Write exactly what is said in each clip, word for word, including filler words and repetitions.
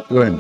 Go ahead.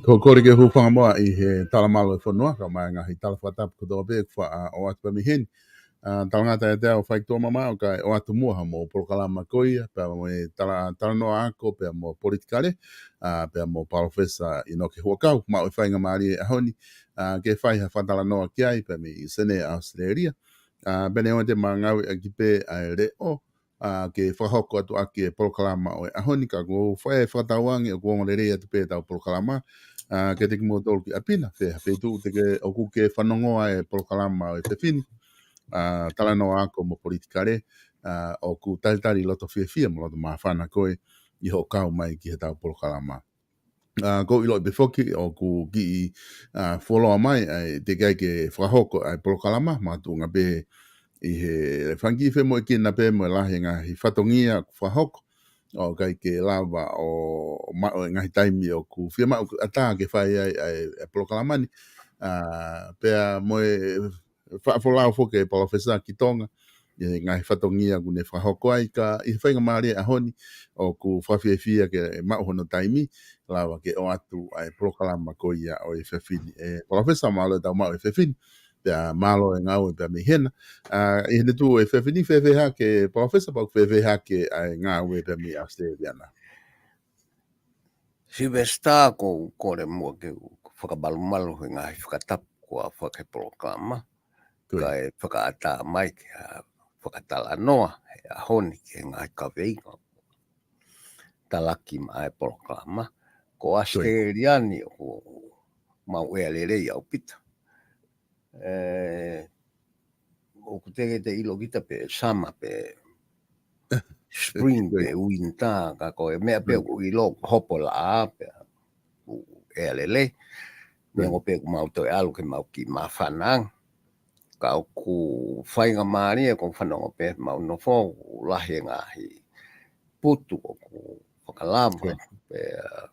Ko e kole ke u hūfanga muʻa ʻi he talamalu ʻo e fonua, kae ʻumaʻā e ngaahi tala fakatapu kotoa pē kuo faʻa ʻoatu pē mei heni. ʻA, talangata ʻiate au ʻa Faikituʻa Mamaʻo kae ʻoatu muʻa hoʻomo polokalama ko ia, pea mo e tala, talanoa ako, pea mo politikale, ʻa, pea mo Palōfesa ʻInoke Huʻakau, maʻu e faingamālie he ʻaho ni, ʻa, ke fai ha fakatalanoa ki ai, pea mei Senē, ʻAositelēlia. ʻA, pea neongo te ma ngāueʻaki pē ʻa e leʻo, ʻa, ke fakahoko atu ʻaki e polokalama ʻo e ʻaho ni, ka ʻoku ou fai e fakatauange ʻoku ongo lelei atu pē ʻetau polokalama, ʻa, kiate kimoutolu ki ʻapi na, pe ha feituʻu te ke, ʻoku ke fanongoa e polokalama ʻo e efiafi ni, ʻa, talanoa ako mo politikale, ʻa, ʻoku talitali loto fiefia mo loto māfana koe ʻi hoʻo kau mai ki heʻetau polokalama. ʻA, ʻoku ou ʻiloʻi pē foki ʻoku kiʻi, ʻa, fuoloa mai, ʻa, teʻeki ai ke fakahoko ʻa e polokalama, makatuʻunga pē ʻi he fanga kiʻi femoʻuekina pē mo e lahi e ngaahi fatongia ʻoku fakahoko, ʻo ʻikai ke lava ʻo maʻu e ngaahi taimi ʻoku fiemaʻu ke ʻatā ke fai ai ʻa e, ʻa e polokalama ni. ʻA, pea mo e faʻa folau foki e Palōfesa ki Tonga, ʻi he ngaahi fatongia ʻoku ne fakahoko ai, ka ʻi he faingamālie ʻo e ʻaho ni, ʻoku fakafiefia ke maʻu hono taimi, lava ke ʻoatu ʻa e polokalama ko ia ʻo e efiafi ni. ʻE, Palōfesa, mālō e tau maʻu e efiafi ni, pea mālō e ngāue pea mei hena. ʻA, ʻi heʻene tuʻu he efiafi ni, fēfē hake Palōfesa, pea ʻoku fēfē hake ʻa e ngāue pea mei ʻAositelēlia na? Silivesitā, ʻoku ou kole muʻa ke u fakamalumalu he ngaahi fakatapu kuo fai ki he polokalama, Good. Kae fakaʻatā mai ke u fakatalanoa he ʻaho ni ki he ngaahi kaveinga talaki maʻa e polokalama. Ko Good. ʻAositelēlia ni ʻoku mau ʻea lelei ʻaupito. ʻE, ʻoku teʻeki te ʻilo kita pe summer pe spring pe Good. winter, ka ko e meʻa pē Good. ʻoku ʻilo hopo laʻā pē ʻoku ʻea lelei. Good. Neongo pē ʻoku mau toe ʻalu ke mau kiʻi māfana ange. Ka ʻoku faingamālie ʻoku fanongo pē mau nofo, ʻoku lahi e ngaahi putu ʻoku fakalava. Good. Pea, ʻa,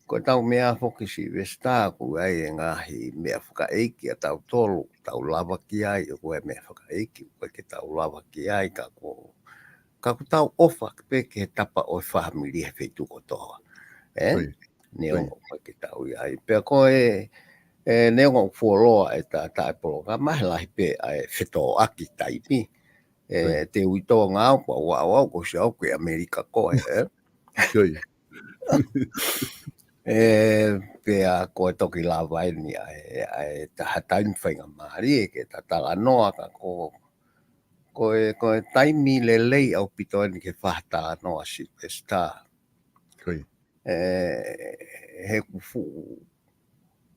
ko ʻetau meʻa foki Silivesitā, ʻoku ʻi ai e ngaahi meʻa fakaʻeiki ʻa tautolu, tau lava ki ai, ʻoku ʻi ai e meʻa fakaʻeiki, ʻoku ʻikai ke tau lava ki ai, ka ko, ka ʻoku tau ʻofa pē ki he tapa ʻo e fāmili he feituʻu kotoa. ʻE? Ui. Neongo Ui. ʻoku ʻikai ke tau ʻi ai. Pea ko e, ʻe, neongo ʻoku fuoloa e ta, ta e polokalama, he lahi pē ʻa e fetōʻaki taimi. ʻE, Ui. Te u ʻi Tonga au, pea ʻoku ou ʻalu au, ko sia au ki ʻAmelika ko ē, ʻe? Ui. ʻE, pea ko e toki lava eni ʻa e, ʻa e taha taimi faingamālie ke ta talanoa ka ko, ko e, ko e taimi lelei ʻaupito eni ke fakatalanoa Silivesitā. Ui. ʻE, he ʻoku fuʻu,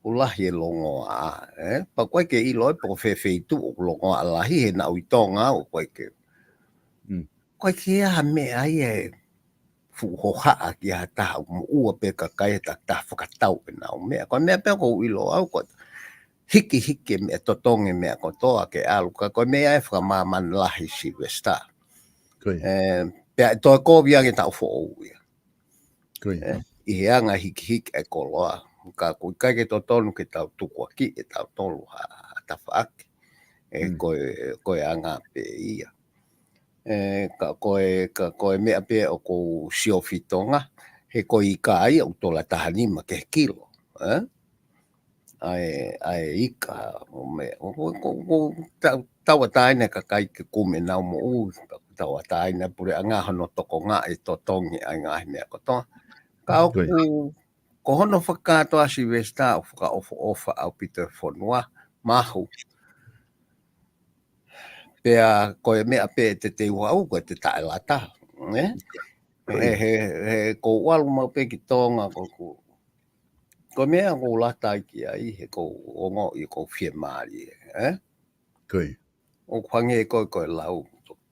ʻoku lahi e longoaʻa, ʻe? Pea ʻoku ʻikai ke ʻilo ʻe pe ko fē feituʻu ʻoku longoaʻa lahi he naʻa ku ʻi Tonga au, ʻoku ʻikai ke. Mm. ʻOku ʻikai ke ʻi ai ha meʻa ia ʻe fuʻu hohaʻa ki ha taha ʻoku moʻua pē kakai he takitaha fakatau ʻenau meʻa. Ko e meʻa pē ʻoku ou ʻilo au ko e hikihiki e meʻa totongi e meʻa kotoa ke ʻalu ka ko e meʻa ʻe fakamāmani lahi Sylvester. Ko ia. E, pea ʻe toe kovi ange taʻu foʻou ia. Ko ia. E, ʻi he anga hikihiki e koloa. Ka ʻoku ʻikai ke totonu ke tau tukuakiʻi ʻe tautolu ha, ha tafaʻaki. E, Mm. ko e, ko e anga pē ia. E, ka ko e, ka ko e meʻa pē ʻoku ou siofi Tonga, he ko e ika ia ʻoku tola taha nima ki he kilo. E? ʻA e, ʻa e ika, ʻo me, ʻo, ʻo, ʻo, ʻo, tau, tauʻatāina e kakai ke kumi ʻenau moʻui, tauʻatāina e puleʻanga hono tokongaʻi e totongi ʻa e ngaahi meʻa kotoa. Ka ʻoku, Ko ia. ko hono fakakātoa Sylvester ʻoku fakaʻofoʻofa ʻaupito e fonua, mahu. Pea ko e meʻa pē ʻe te teu au, ko e te taʻelata, ne? Ko He, ia. he, he ʻoku ou ʻalu maʻu pē ki Tonga, ko ʻeku, ko e meʻa ʻoku ou lata ai ki ai, he ʻoku ou ongoʻi ʻoku ou fiemālie, e? Ko ia. ʻOku hangē ko e, ko e lau,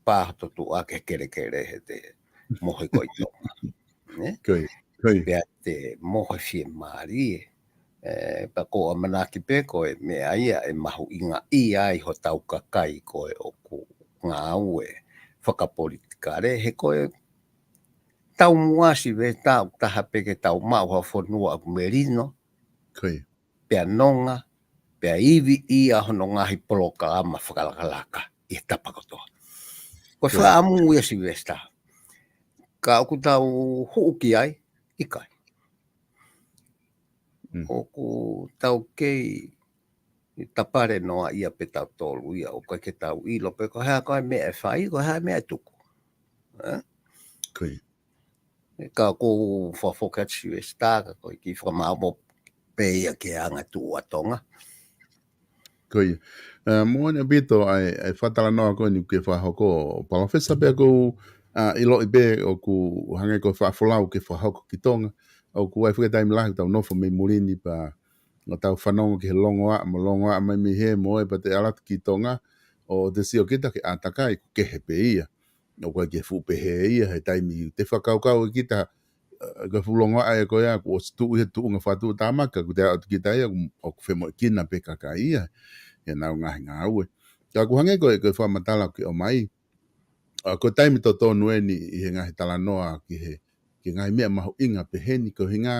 pā hoto tuʻa ki he kelekele he te mohe ko ē ʻi Tonga, ne? Ko ia. Ko ia. Pea te mohe fiemālie, e, pea ʻoku ou ʻamanaki pē ko e meʻa ia ʻe mahuʻingaʻia ai hotau kakai ko ē ʻoku ngāue fakapolitikale, he ko e taumuʻa Sylvester ʻoku taha pē ke tau maʻu ha fonua ʻoku melino, Ko ia. pea nonga, pea ivi ʻia hono ngaahi polokalama fakalakalaka ʻi he tapa kotoa. Ko e Ko ia. fakaʻamu ia Sylvester. Ka ʻoku tau huʻu ki ai, ʻikai. Mm. ʻOku tau kei tapale noa ia pē tautolu ia, ʻoku ʻikai ke tau ʻilo pē ko e hā ko e meʻa ʻe fai, ko e hā e meʻa ʻe tuku. E? Ko ia. Ka ʻoku ou fakafoki atu Sylvester, ka ko e kiʻi fakamaʻopoʻopo pē ia ki he anga tuʻu ʻa Tonga. Ko ia. E, moʻoni ʻaupito ʻa e, ʻa e fakatalanoa ko eni ke fakahoko, Palōfesa, pea ʻoku ou, a, ʻiloʻi pē ʻoku hangē ko e fakafolau ke fakahoko ki Tonga. ʻOku ʻi ai e fuʻu taimi lahi ʻoku tau nofo mei muli ni pea ʻoku tau fanongo ki he longoaʻa, mo longoaʻa mai mei hē mo ē pea te ʻalu atu ki Tonga, ʻo te sio kita ki he ʻātakai ʻoku kehe pē ia. ʻOku ʻikai ke fuʻu pehē ia he taimi te fakakaukau ʻe kita, e, ko e fuʻu longoaʻa ia ko ia, kuo ʻosi tuʻu ʻi he tuʻunga fakatuʻutāmaki, ka ʻoku te aʻu atu kita ia, ʻoku, ʻoku femoʻuekina pē kakai ia, ʻi heʻenau ngaahi ngāue. Ka ʻoku hangē ko e, ko e fakamatala ʻoku ke ʻomai, a, ko e taimi totonu eni ʻi he ngaahi talanoa ki he, ki he ngaahi meʻa mahuʻinga peheni ko e ʻuhinga,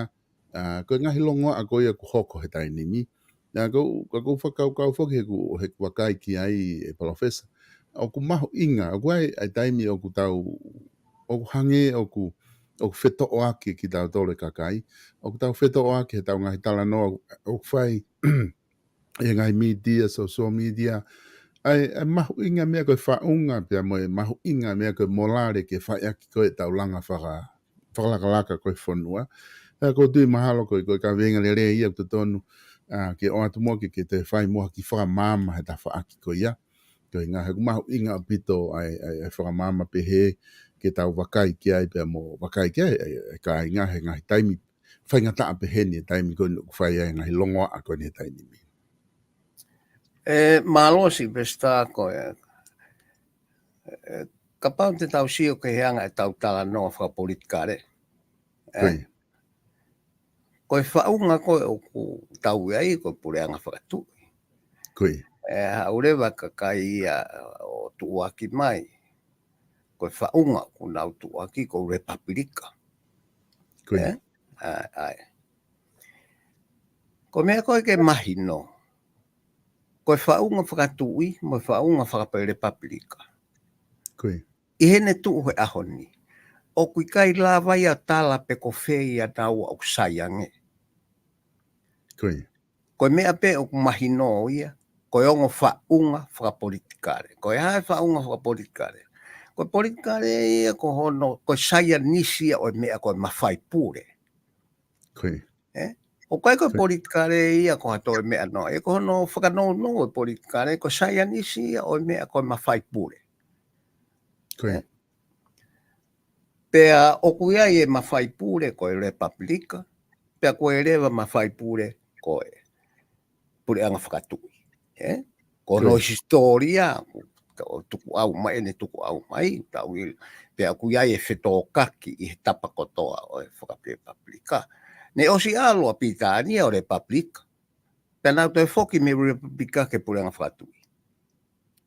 a, ko e ngaahi longoaʻa ko ia ʻoku hoko he taimi ni. Ka ʻoku, ka ʻoku ou fakakaukau foki he ʻoku, he ʻoku vakai ki ai e Palōfesa. ʻOku mahuʻinga, ʻoku ʻi ai, ʻi ai e taimi ʻoku tau, ʻoku hangē ʻoku, ʻoku fetoʻoaki kitautolu e kakai. ʻOku tau fetoʻoaki heʻetau ngaahi talanoa ʻoku fai ʻi he ngaahi mītia, social media. ʻA e, ʻa e mahuʻinga meʻa ko e faʻunga, pea mo e mahuʻinga meʻa ko e molale ke faiʻaki ko ē ʻetau langa faka-, fakalakalaka ko e fonua. Pea ʻoku ou tui mahalo ko e, ko e kaveinga lelei ia ʻoku totonu, a, ke ʻoatu muʻa ke, ke te fai muʻa ha kiʻi fakamaama he tafaʻaki ko ia. Ko e ʻuhinga he ʻoku mahuʻinga ʻaupito ʻa e, ʻa e, ʻa e fakamaama pehē ke tau vakai ki ai pea mo vakai ki ai, ʻa e, ʻa e kāinga he ngaahi taimi faingataʻa peheni, e taimi ko eni ʻoku fai ai e ngaahi longoaʻa ko eni he taimi ni. E, mālō Sylvester ko e, e, kapau te tau sio ki he anga ʻetau talanoa fakapolitikale. E, Ko ia. ko e faʻunga ko ē ʻoku tau ʻi ai, ko e puleʻanga fakatuʻi. Ko ia. E, haʻu leva kakai ia ʻo tuʻuaki mai. Ko e faʻunga ʻoku nau tuʻuaki ko e Lepapilika. Ko ia. E? ʻAe, ʻae. Ko e meʻa ko ē ke mahino. Ko e faʻunga fakatuʻi, mo e faʻunga fakalepapilika. Ko ia. ʻI heʻene tuʻu he ʻaho ni. ʻOku ʻikai lava ia ʻo tala pe ko fē ia naua ʻoku sai ange. Ko ia. Ko e meʻa pē ʻoku mahino ia, ko e ongo faʻunga fakapolitikale. Ko e hā e faʻunga fakapolitikale? Ko e politikale ia ko hono, ko e saienisi ia ʻo e meʻa ko e mafai pule. Ko ia. E? ʻOku ʻikai ko e Ko ia. politikale ia ko ha toe meʻa noa. E ko hono fakanounou e politikale, ko e saienisi ia ʻo e meʻa ko e mafai pule. Ko ia. E? Pea ʻoku ʻi ai e mafai pule ko e Lepapilika, pea ko e leva mafai pule ko e puleʻanga fakatuʻi. E? Ko hono Ko ia. hisitōlia, ʻo tukuʻau mai, ʻene tukuʻau mai, tau ʻilo. Pea ʻoku ʻi ai e fetōkaki ʻi he tapa kotoa ʻo e fakalepapulika. Ne ʻosi ʻalu ʻa Pilitānia ʻo lepapulika. Pea nau toe foki mei lepapulika ki he puleʻanga fakatuʻi.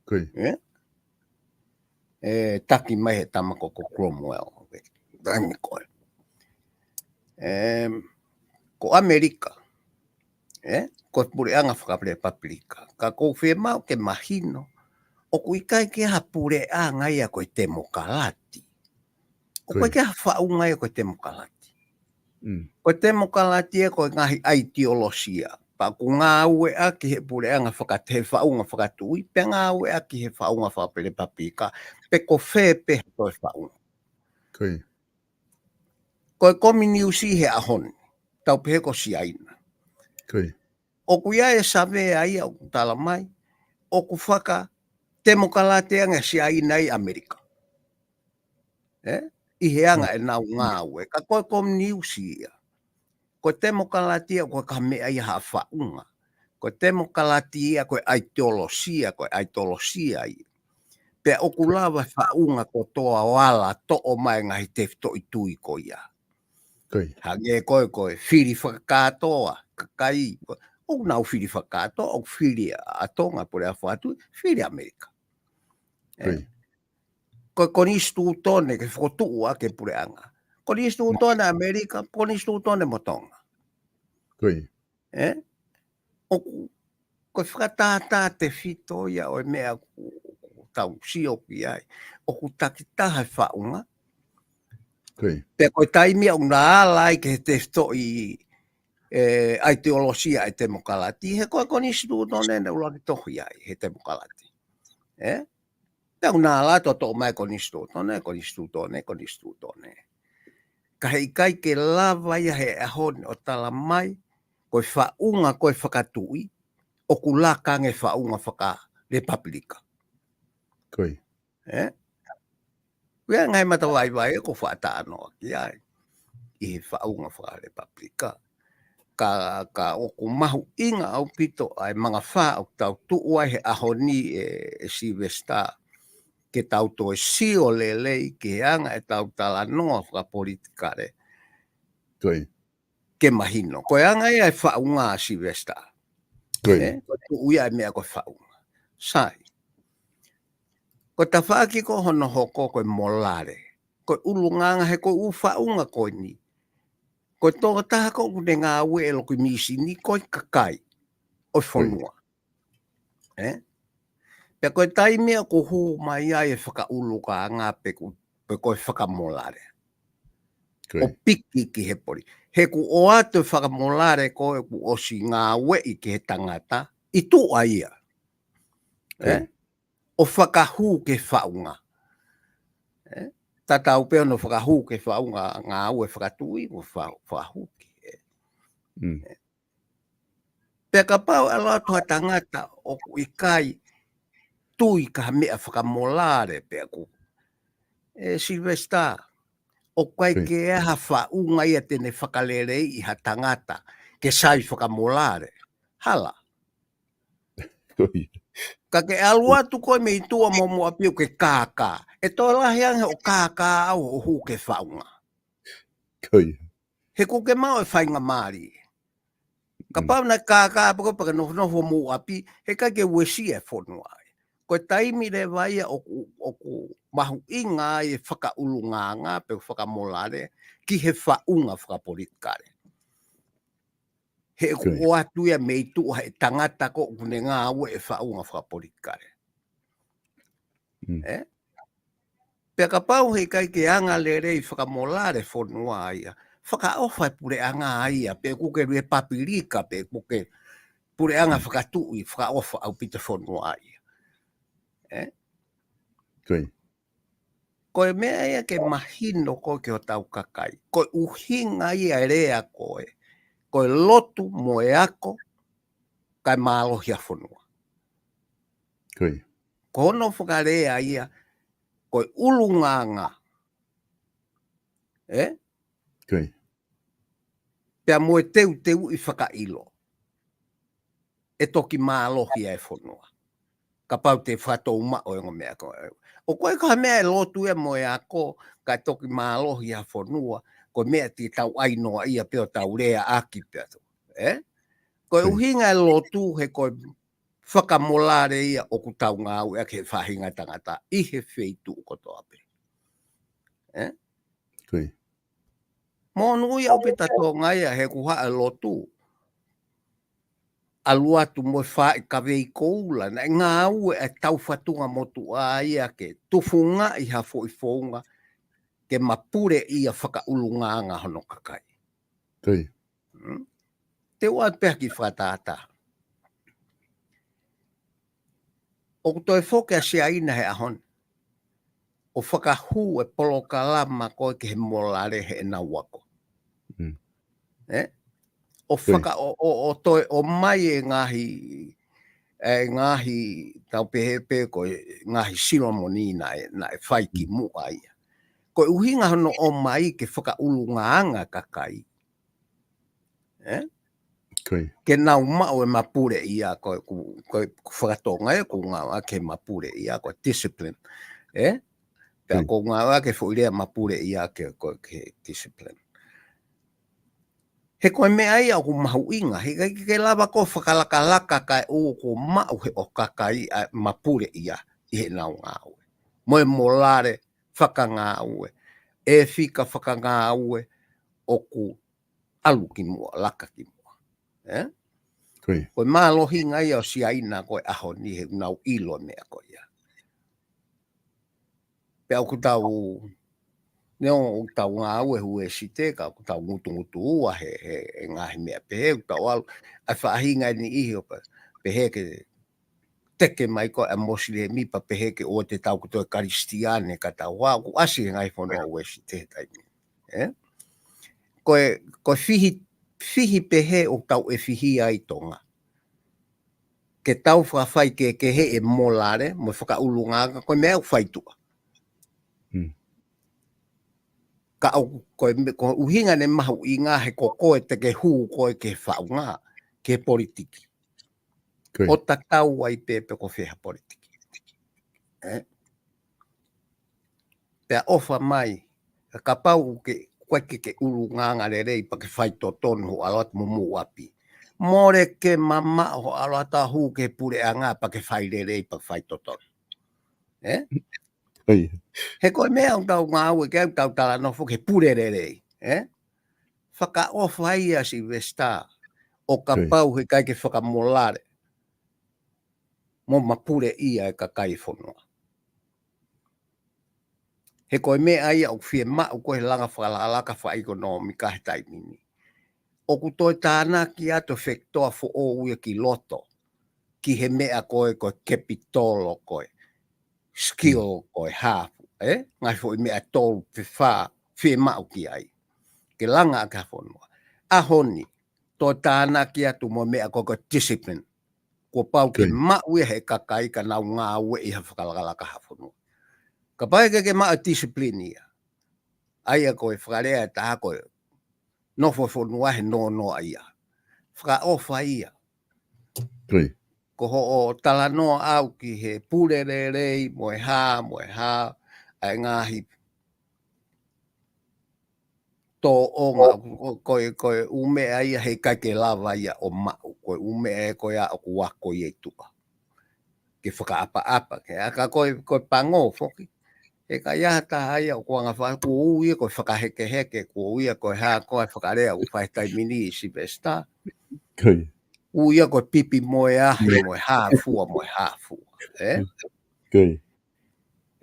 Ko ia. ʻE? ʻE taki mai he tama ko, ko Cromwell. Taimi ko ē. ʻE, ko ʻAmelika. ʻE? Ko e puleʻanga fakalepapulika. Ka ʻoku ou fiemaʻu ke mahino. ʻOku ʻikai ke ha puleʻanga ia ko e temokalati. ʻOku ʻikai ke ha faʻunga ia ko e temokalati. Ko e temokalati ia ko e ngaahi ʻaitiolosia. Pea ʻoku ngāueʻaki he puleʻanga fakatuʻi, he faʻunga fakatuʻi, pea ngāueʻaki he faʻunga fakalepapulika, pe ko fē pē ha toe faʻunga. Ko ia. Ko e kominiusi he ʻaho ni, tau pehē ko Siaina. Ko ia. ʻOku ʻi ai e savea ia ʻoku tala mai, ʻoku fakatemokalati ange ʻa Siaina ʻi ʻAmelika. ʻE? ʻI he anga ʻenau ngāue, ka ko e kominiusi ia. Ko e temokalati ia, ko e ka meʻa ia ha faʻunga. Ko e temokalati ia, ko e ʻaitiolosia, ko e ʻaitiolosia ia. Pea ʻoku lava e faʻunga kotoa ʻo ala toʻo mai ngaahi tefitoʻi tui ko ia. Ko ia. Hangē ko e, ko e fili fakakātoa, kakai, ko, ʻoku nau fili fakakātoa, ʻoku fili ʻa Tonga puleʻanga fakatuʻi, fili ʻAmelika. Ko ia. Ko e konisitūtone ke fokotuʻu ʻaki e puleʻanga. Konisitūtone ʻAmelika, konisitūtone mo Tonga. Ko ia. ʻE? ʻOku, ko e fakatātā tefito ia ʻo e meʻa ʻoku, ʻoku tau sio ki ai. ʻOku takitaha e faʻunga. Ko ia. Pea ko e taimi ia ʻoku na ala ai ki he tefitoʻi, ʻe, ʻaitiolosia ʻa e temokalati. He ko e konisitūtone naʻe ʻuluaki tohi ai, he temokalati. ʻE? Pea ʻoku na ala toʻo mai konisitūtone, konisitūtone, konisitūtone. Ka heʻikai ke lava ia he ʻaho ni ʻo tala mai, ko e faʻunga ko e fakatuʻi, ʻoku laka ange faʻunga fakalepapulika. Ko ia. ʻE? Ko ia ngaahi matavaivai ʻoku ou fakatalanoa ki ai. ʻI he faʻunga fakalepapulika. Ka, ka ʻoku mahuʻinga ʻaupito ʻa e mangafā ʻoku tau tuʻu ai he ʻaho ni ʻe, ʻe Silivesitā. Ke tau toe sio lelei ki he anga ʻetau talanoa fakapolitikale. Ko ia. Ke mahino. Ko e anga ia e faʻunga Silivesitā. Ko ia. ʻE? Ko e tuʻu ia e meʻa ko e faʻunga. Sai. Ko e tafaʻaki ko hono hoko ko e molale. Ko e ʻulungaanga he ko e ʻū faʻunga ko eni. Ko e tokotaha ko ʻoku ne ngāue ʻe loki mīsini ko e kakai ʻo e fonua. ʻE? Pea ko e taimi ia ʻoku hū mai ai e fakaʻulungaanga pe ko, pe ko e fakamolale. Ko ʻO ia. Piki ki he poli. He ʻoku ʻoatu e fakamolale ko ē ʻoku ʻosi ngāueʻi ki he tangata, ʻi tuʻa ia. Ko ia. ʻE? ʻO fakahū ki he faʻunga. ʻE? Tatau pē hono fakahū ki he faʻunga ngāue fakatuʻi, ʻo fa-, fakahū ki he. Mm. Pea kapau ʻe ʻalu atu ha tangata ʻoku ʻikai tui ki ha meʻa fakamolale pea ʻoku. ʻE Silivesitā, ʻoku ʻikai ke ʻi ai ha faʻunga ia te ne fakaleleiʻi ha tangata ke sai fakamolale. Hala. Ko ia. Ka ke ʻalu atu koe mei tuʻa mo Muʻapi ʻo ke kākā. ʻE toe lahi ange hoʻo kākā ʻaʻau ʻo hū ki he faʻunga. Ko ia. He ʻoku ke maʻu e faingamālie. Kapau naʻe kākā pē koe pea ke nofonofo Muʻapi, heʻikai ke uesia e fonua. Ko e taimi leva ia ʻoku, ʻoku mahuʻinga ai e fakaʻulungaanga pe fakamolale ki he faʻunga fakapolitikale. He ʻoku ʻoatu ia mei tuʻa he tangata ko ʻoku ne ngāue e faʻunga fakapolitikale. Mm. ʻE? Pea kapau heʻikai ke anga lelei fakamolale fonua ia, fakaʻofa e puleʻanga ia, pe ʻoku ke lepapulika, pe ʻoku ke puleʻanga fakatuʻi, fakaʻofa ʻaupito fonua ia. ʻE? Ko ia. Ko e meʻa ia ke mahino ko ē ki hotau kakai. Ko e ʻuhinga ia e lea ko ē. Ko e lotu mo e ako, kae mālohi ʻa fonua. Ko ia. Ko hono fakalea ia, ko e ʻulungaanga. ʻE? Ko ia. Pea mo e teuteuʻi fakaʻilo. ʻE toki mālohi ai e fonua. kapau te fatou maʻu e ongo meʻa ko ē. ʻOku ʻikai ko ha meʻa e lotu ia mo e ako, kae toki mālohi ha fonua, ko e meʻa te tau ʻai noa ia pē ʻo tau leaʻaki pē atu. Ē? Ko e ʻuhinga e lotu he ko e fakamolale ia ʻoku tau ngāueʻaki he faʻahinga tangata ʻi he feituʻu kotoa pē. Ē? Monūʻia ʻaupito Tonga ia he ʻoku haʻu e lotu. ʻAlu atu mo e fai kavei koula, naʻe ngāue e tau fatunga motuʻa ia ke tufungaʻi ha foʻi founga ke mapuleʻia fakaʻulungaanga hono kakai. Te u ʻoatu pē ha kiʻi fakatātā. ʻOku toe foki ʻa Siaina he ʻaho ni ʻo fakahū e polokalama ko ē ki he molale heʻenau ako. Ē? ʻO faka-, ʻo, ʻo, ʻo toe ʻomai e ngaahi, e ngaahi, tau pehē pē ko e ngaahi silomoni naʻe, naʻe fai kimuʻa ia. Ko e ʻuhinga hono ʻomai ke fakaʻulungaanga kakai. Ē? Ke nau maʻu e mapuleʻia ko e, ko e, ko e fakatonga ē, ʻoku ngāueʻaki e mapuleʻia ko e discipline. Ē? Pea ʻoku ngāueʻaki e foʻi lea mapuleʻia ke, ko e, ke discipline. He ko e meʻa ia ʻoku mahuʻinga, he ʻikai ke lava ko e fakalakalaka kae ʻoua kuo maʻu he ʻo kakai ʻa e mapuleʻia ʻi heʻenau ngāue. Mo e molale fakangāue, e fika fakangāue ʻoku ʻalu kimuʻa, laka kimuʻa. Ē? Ko e mālohinga ia ʻo Siaina ko e ʻaho ni he ʻoku nau ʻilo e meʻa ko ia. Pea ʻoku tau, neongo ʻoku tau ngāue he Uēsite, ka ʻoku tau ngutungutu ua he, he, he ngaahi meʻa pehē, ʻoku tau ʻalu, ʻa e faʻahinga e niʻihi ʻo pehē ke teke mai ko e Mosilemi pea pehē ke ʻoua te tau ko toe Kalisitiane ka tau ʻā, ʻoku ʻasi he ngaahi fonua Uēsite he taimi. Ē? Ko e, ko e fihi, fihi pehē ʻoku tau ʻefihia ai Tonga. Ke tau fakafai ke, ke he e molale, mo e fakaʻulungaanga, ko e meʻa ʻoku fai tuʻa. Ka ʻoku, ko e me-, ko e ʻuhinga ne mahuʻinga he ko koe te ke hū koe ke faʻunga, ke politiki. ʻO tatau ai pē pe ko fē ha politiki. Ē? Pea ʻofa mai, ka kapau ke, ʻoku ʻikai ke ke ʻulungaanga lelei pea ke fai totonu hoʻo ʻalu atu mo mou ʻapi. Mole ke mamaʻo hoʻo ʻalu atu ʻo hū ki he puleʻanga pea ke fai lelei pea ke fai totonu. Ē? He ko e meʻa ʻoku tau ngāue ki ai, ʻoku tau talanoa foki he pule lelei. Ē? Fakaʻofa ia Silivesitā, ʻo kapau he ʻikai ke fakamolale mo mapuleʻia e kakai e fonua. He ko e meʻa ia ʻoku fiemaʻu ko e langa fakalakalaka fakaʻekonōmika he taimi ni. ʻOku toe tānaki atu e fekitoa foʻou ia ki loto, ki he meʻa ko e, ko e kepitolo ko e, skill ko e hā, ē? Ngaahi foʻi meʻa tolu pe fā, fiemaʻu ki ai. Ke langa ʻaki ha fonua. ʻAho ni, toe tānaki atu mo e meʻa ko e, ko e discipline. Kuo pau ke maʻu ia he kakai ka nau ngāueʻi ha fakalakalaka ha fonua. Kapau ʻe ʻikai ke maʻu e discipline ia. ʻA ia ko e fakalea ʻe taha ko e nofo fonua he nonoa ia. Fakaʻofa ia. Ko hoʻo talanoa ʻau ki he pule lelei mo e hā, mo e hā, ʻa e ngaahi tōʻonga, ko, ko, ko e ʻū meʻa ia he ʻikai ke lava ia ʻo maʻu, ko e ʻū meʻa ē ko ia ʻoku ako ia ʻi tuʻa. Ke fakaʻapaʻapa, ke aka ko e, ko e pango foki. He ʻikai ha taha ia ʻoku anga fai, kuo ui ia ko e fakahekeheke, kuo ui ia ko e hā ko e fakalea, ʻoku fai taimi ni ʻi Silivesitā. Ui ia ko e pipi mo e ahi, mo e hā fua, mo e hā fua. Ē?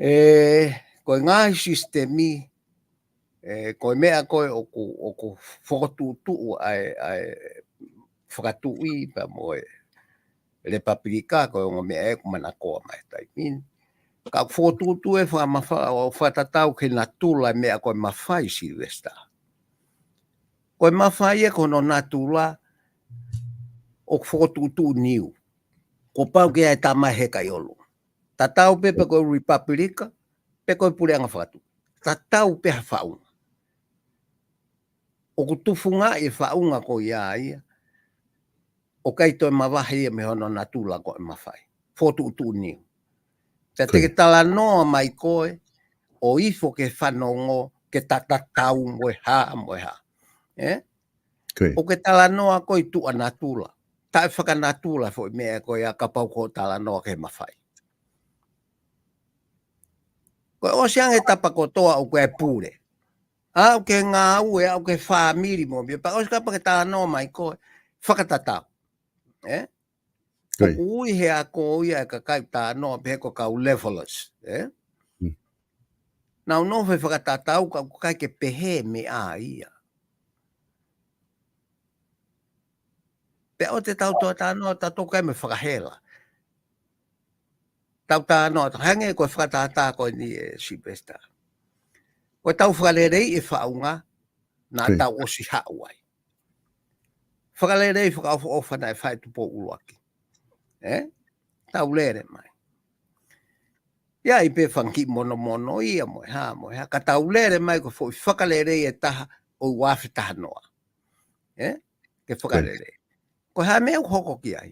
Ē, ko e ngaahi sisitemi, ē, ko e meʻa ko e ʻoku, ʻoku fokotuʻutuʻu ʻa e, ʻa e fakatuʻi pea mo e Lepapilika ko e ongo meʻa ē ʻoku manakoa mai taimi ni. Ka ʻoku fokotuʻutuʻu e fakamafa-, ʻo fakatatau ki he natula e meʻa ko e mafai Silivesitā. Ko e mafai ē ko hono natula ʻoku fokotuʻutuʻu niu. Kuo pau ke ʻi ai e tama heka ʻi ʻolunga. Tatau pē pe ko e Lepapilika, pe ko e puleʻanga fakatuʻi. Tatau pē ha faʻunga. ʻOku tufungaʻi e faʻunga ko ia ia. ʻOku ʻikai toe mavahe ia mei hono natula ko e mafai. fokotuʻutuʻu niu. Pea te ke talanoa mai koe, ʻo ifo ke fanongo, ke tatatau mo e hā, mo e hā. ʻE? ʻOku ke talanoa koe ʻi tuʻa natula. Taʻe fakanatula foʻi meʻa ko ia kapau ko e talanoa ke mafai. Ko e ʻosi ange tapa kotoa ʻoku ke pule. ʻA ʻoku ke ngāue, ʻa ʻoku ke fāmili mo meʻa. Pea ʻosi kapau ke talanoa mai koe, fakatatau. ʻE? ʻOku ui he ako ia e kakai talanoa pehē ko e kau levelers. ʻE? Nau nofo he fakatatau ka ʻoku ʻikai ke pehē meʻa ia. Pea ʻoua te tau toe talanoa, tau toki ʻai mo e fakahela. Tau talanoa, tau hangē ko e fakatātā ko eni ʻe Sylvester. Ko e tau fakaleleiʻi e faʻunga, naʻa tau ʻosi haʻu ai. Fakalelei fakaʻofoʻofa naʻe fai ʻe Tupou ʻUluaki. ʻE? Tau lele mai. ʻI ai pē fanga kiʻi monomono ia mo e hā, mo e hā. Ka tau lele mai ko e foʻi fakalelei ʻe taha ʻo e ua afe taha noa. ʻE? Ke fakalelei. Ko e hā meʻa ʻoku hoko ki ai.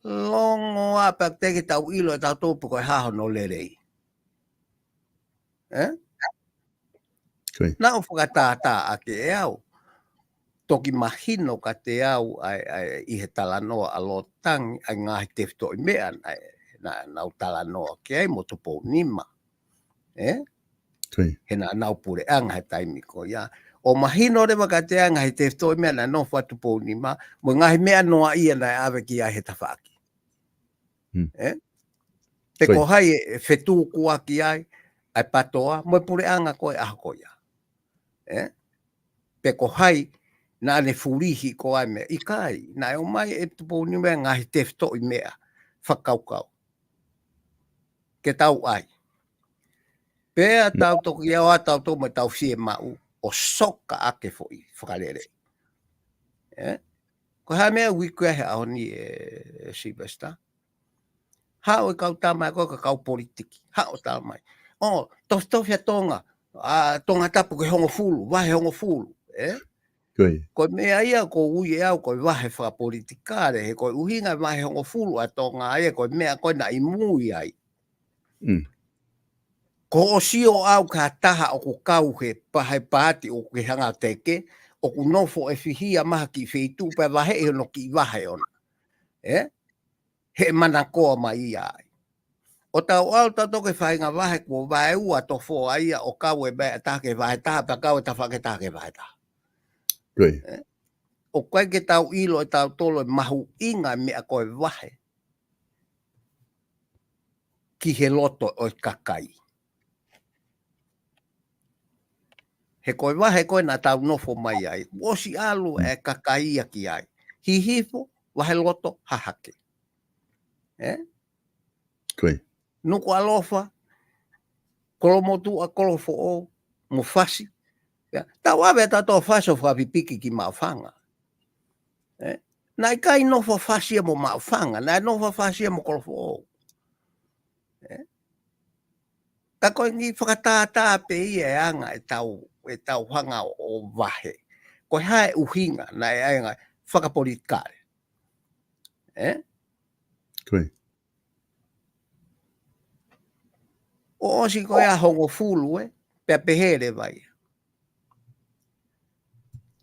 Longo ā pea te ke tau ʻilo ʻe tautolu pe ko e hā hono lelei. ʻE? Naʻa ku fakatātā ʻaki ʻe au. Toki mahino kiate au ʻa e, ʻa e, ʻi he talanoa ʻa Lotangi, ʻa e ngaahi tefitoʻi meʻa naʻe, naʻa, naʻa nau talanoa ki ai mo Tupounima. ʻE? He naʻa nau puleʻanga he taimi ko ia. ʻO mahino leva kiate au ngaahi tefitoʻi meʻa naʻe nofo ai Tupounima, mo e ngaahi meʻa noaʻia naʻe ʻave ki ai he tafaʻaki. ʻE? Pe ko hai ʻe fetukuaki ai, ʻa e PATOA, mo e puleʻanga ko e ʻaho ko ia. ʻE? Pe ko hai naʻa ne fulihi ko ā e meʻa, ʻikai, naʻe ʻomai ʻe Tupounima e ngaahi tefitoʻi meʻa fakakaukau. Ke tau ʻai. Pea tau toki ʻai ʻa tautolu mo tau fiemaʻu ʻo soka ʻaki e foʻi fakalelei. ʻE? Ko e hā meʻa ʻoku ui ki ai he ʻaho ni ʻe, ʻe Sylvester. Haʻu e kau tama ko e kau politiki. Haʻu tama mai. ʻO, tofitofi ʻa Tonga. ʻA Tongatapu ki he hongofulu, vahe hongofulu. ʻE? Ko e meʻa ia ʻoku ou ui ʻe au ko e vahe fakapolitikale, he ko e ʻuhinga e vahe hongofulu ʻa Tonga ia, ko e meʻa ko ē naʻe ʻi mui ai. Ko hoʻo sio ʻau ki ha taha ʻoku kau he pa-, he paati ʻoku ke hanga ʻo teke, ʻoku nofo ʻo fihia mai ha kiʻi feituʻu pea vaheʻi hono kiʻi vahe ʻona. ʻE? He manakoa mai ia ai. ʻO tau ʻalu tautolu ki he faʻahinga vahe kuo vaeua tofoa ia ʻo kau e vahe ʻe taha ki he vahe taha, pea kau e tafaʻaki ʻe taha ki he vahe taha. ʻE? ʻOku ʻikai ke tau ʻilo ʻe tautolu e mahuʻinga e meʻa ko e vahe ki he loto ʻo e kakai. He ko e vahe ko ē naʻa tau nofo mai ai, ʻosi ʻalu e kakai ia ki ai. Hihifo, vahe loto, hahake. ʻE? Nukuʻalofa, Kolomotuʻa, Kolofoʻou, mo Fasi. Ia, tau ʻave ʻa tautolu Fasi ʻo fakapipiki ki Maʻufanga. ʻE? Naʻe ʻikai nofo Fasi ia mo Maʻufanga, naʻe nofo Fasi ia mo Kolofoʻou. ʻE? Ka ko e ngi fakatātā pē ia e anga e tau, e tau hanga ʻo vahe. Ko e hā e ʻuhinga, naʻe ʻai anga fakapolitikale. ʻE? ʻO ʻosi ko ia hongofulu ē, pea pehē leva ia.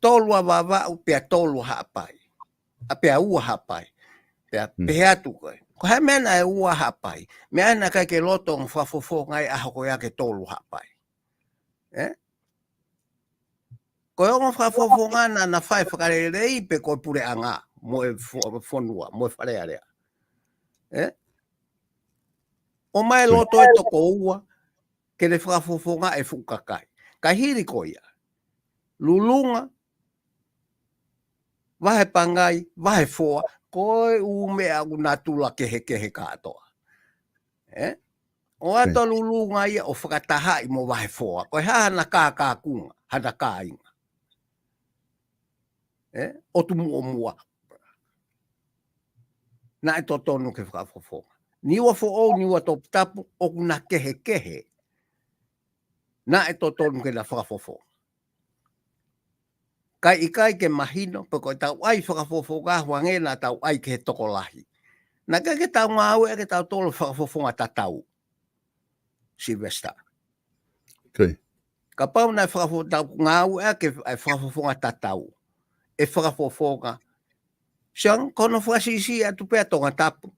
Tolu ʻa Vavaʻu, pea tolu ʻa Haʻapai. ʻA pea ua Haʻapai. Pea pehē atu ko ē. Ko e hā e meʻa naʻe ua Haʻapai. Meʻa naʻe ʻikai ke loto ongo fakafofonga ʻi he ʻaho ko ia ke tolu Haʻapai. ʻE? Ko e ongo fakafofonga naʻa na fai fakalelei pe ko e puleʻanga, mo e fo-, fonua, mo e Fale Alea. ʻE? ʻOmai loto e toko ua, ke ne fakafofonga e fuʻu kakai. Ka hili ko ia. Lulunga, Vahe Pangai, Vahe Foa, ko e ʻū meʻa ʻoku natula kehekehe kātoa. ʻE? ʻO ʻalu ʻo lulunga ia ʻo fakatahaʻi mo Vahe Foa. Ko e hā hana kākākunga, hana kāinga. ʻE? ʻOtu Muʻomuʻa. Naʻe totonu ke fakafofonga. Niuafoʻou, Niuatoputapu, ʻoku na kehekehe. Naʻe totonu ke na fakafofonga. Kae ʻikai ke mahino, pe ko e tau ʻai fakafofonga, hangē naʻa tau ʻai ki he tokolahi. Naʻe ʻikai ke tau ngāueʻaki ʻe tautolu fakafofonga tatau, Silivesitā. Okay. Kapau naʻe fakafo-, tau ngāueʻaki ʻa e fakafofonga tatau, ʻe fakafofonga. Siʻi ange ko hono fakasiʻisiʻi atu pē ʻa Tongatapu.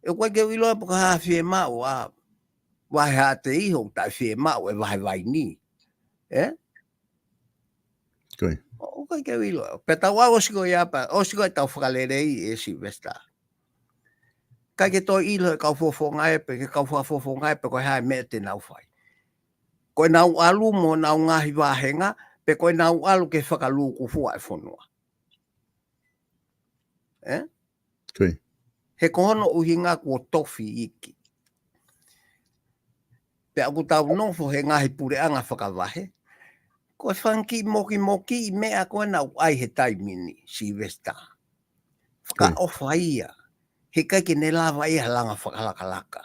ʻOku ʻikai ke u ʻilo pe ko e hā e fiemaʻu ʻa Vahe Haʻateiho, taʻe fiemaʻu ʻe Vahe Vainī. Ē? Okay. ʻOku ʻikai ke u ʻilo. Pea tau ʻau ʻosi ko ia pea, ʻosi ko ia ʻetau fakaleleiʻi, Silivesitā. ʻIkai ke toe ʻilo ʻe he kau fofonga ē pe, ke kau fakafofonga ē pe ko e hā e meʻa te nau fai. Ko ʻenau ʻalu mo ʻenau ngaahi vāhenga, pe ko ʻenau ʻalu ke fakalūkufua e fonua. Ē? Okay. He ko hono ʻuhinga kuo tofi iiki. Pea ʻoku tau nofo he ngaahi puleʻanga fakavahe, ko e fanga kiʻi mokimokiʻi meʻa ko ē naʻa nau ʻai he taimi ni, Silivesitā. Fakaʻofa ia. He ʻikai ke ne lava ia langa fakalakalaka.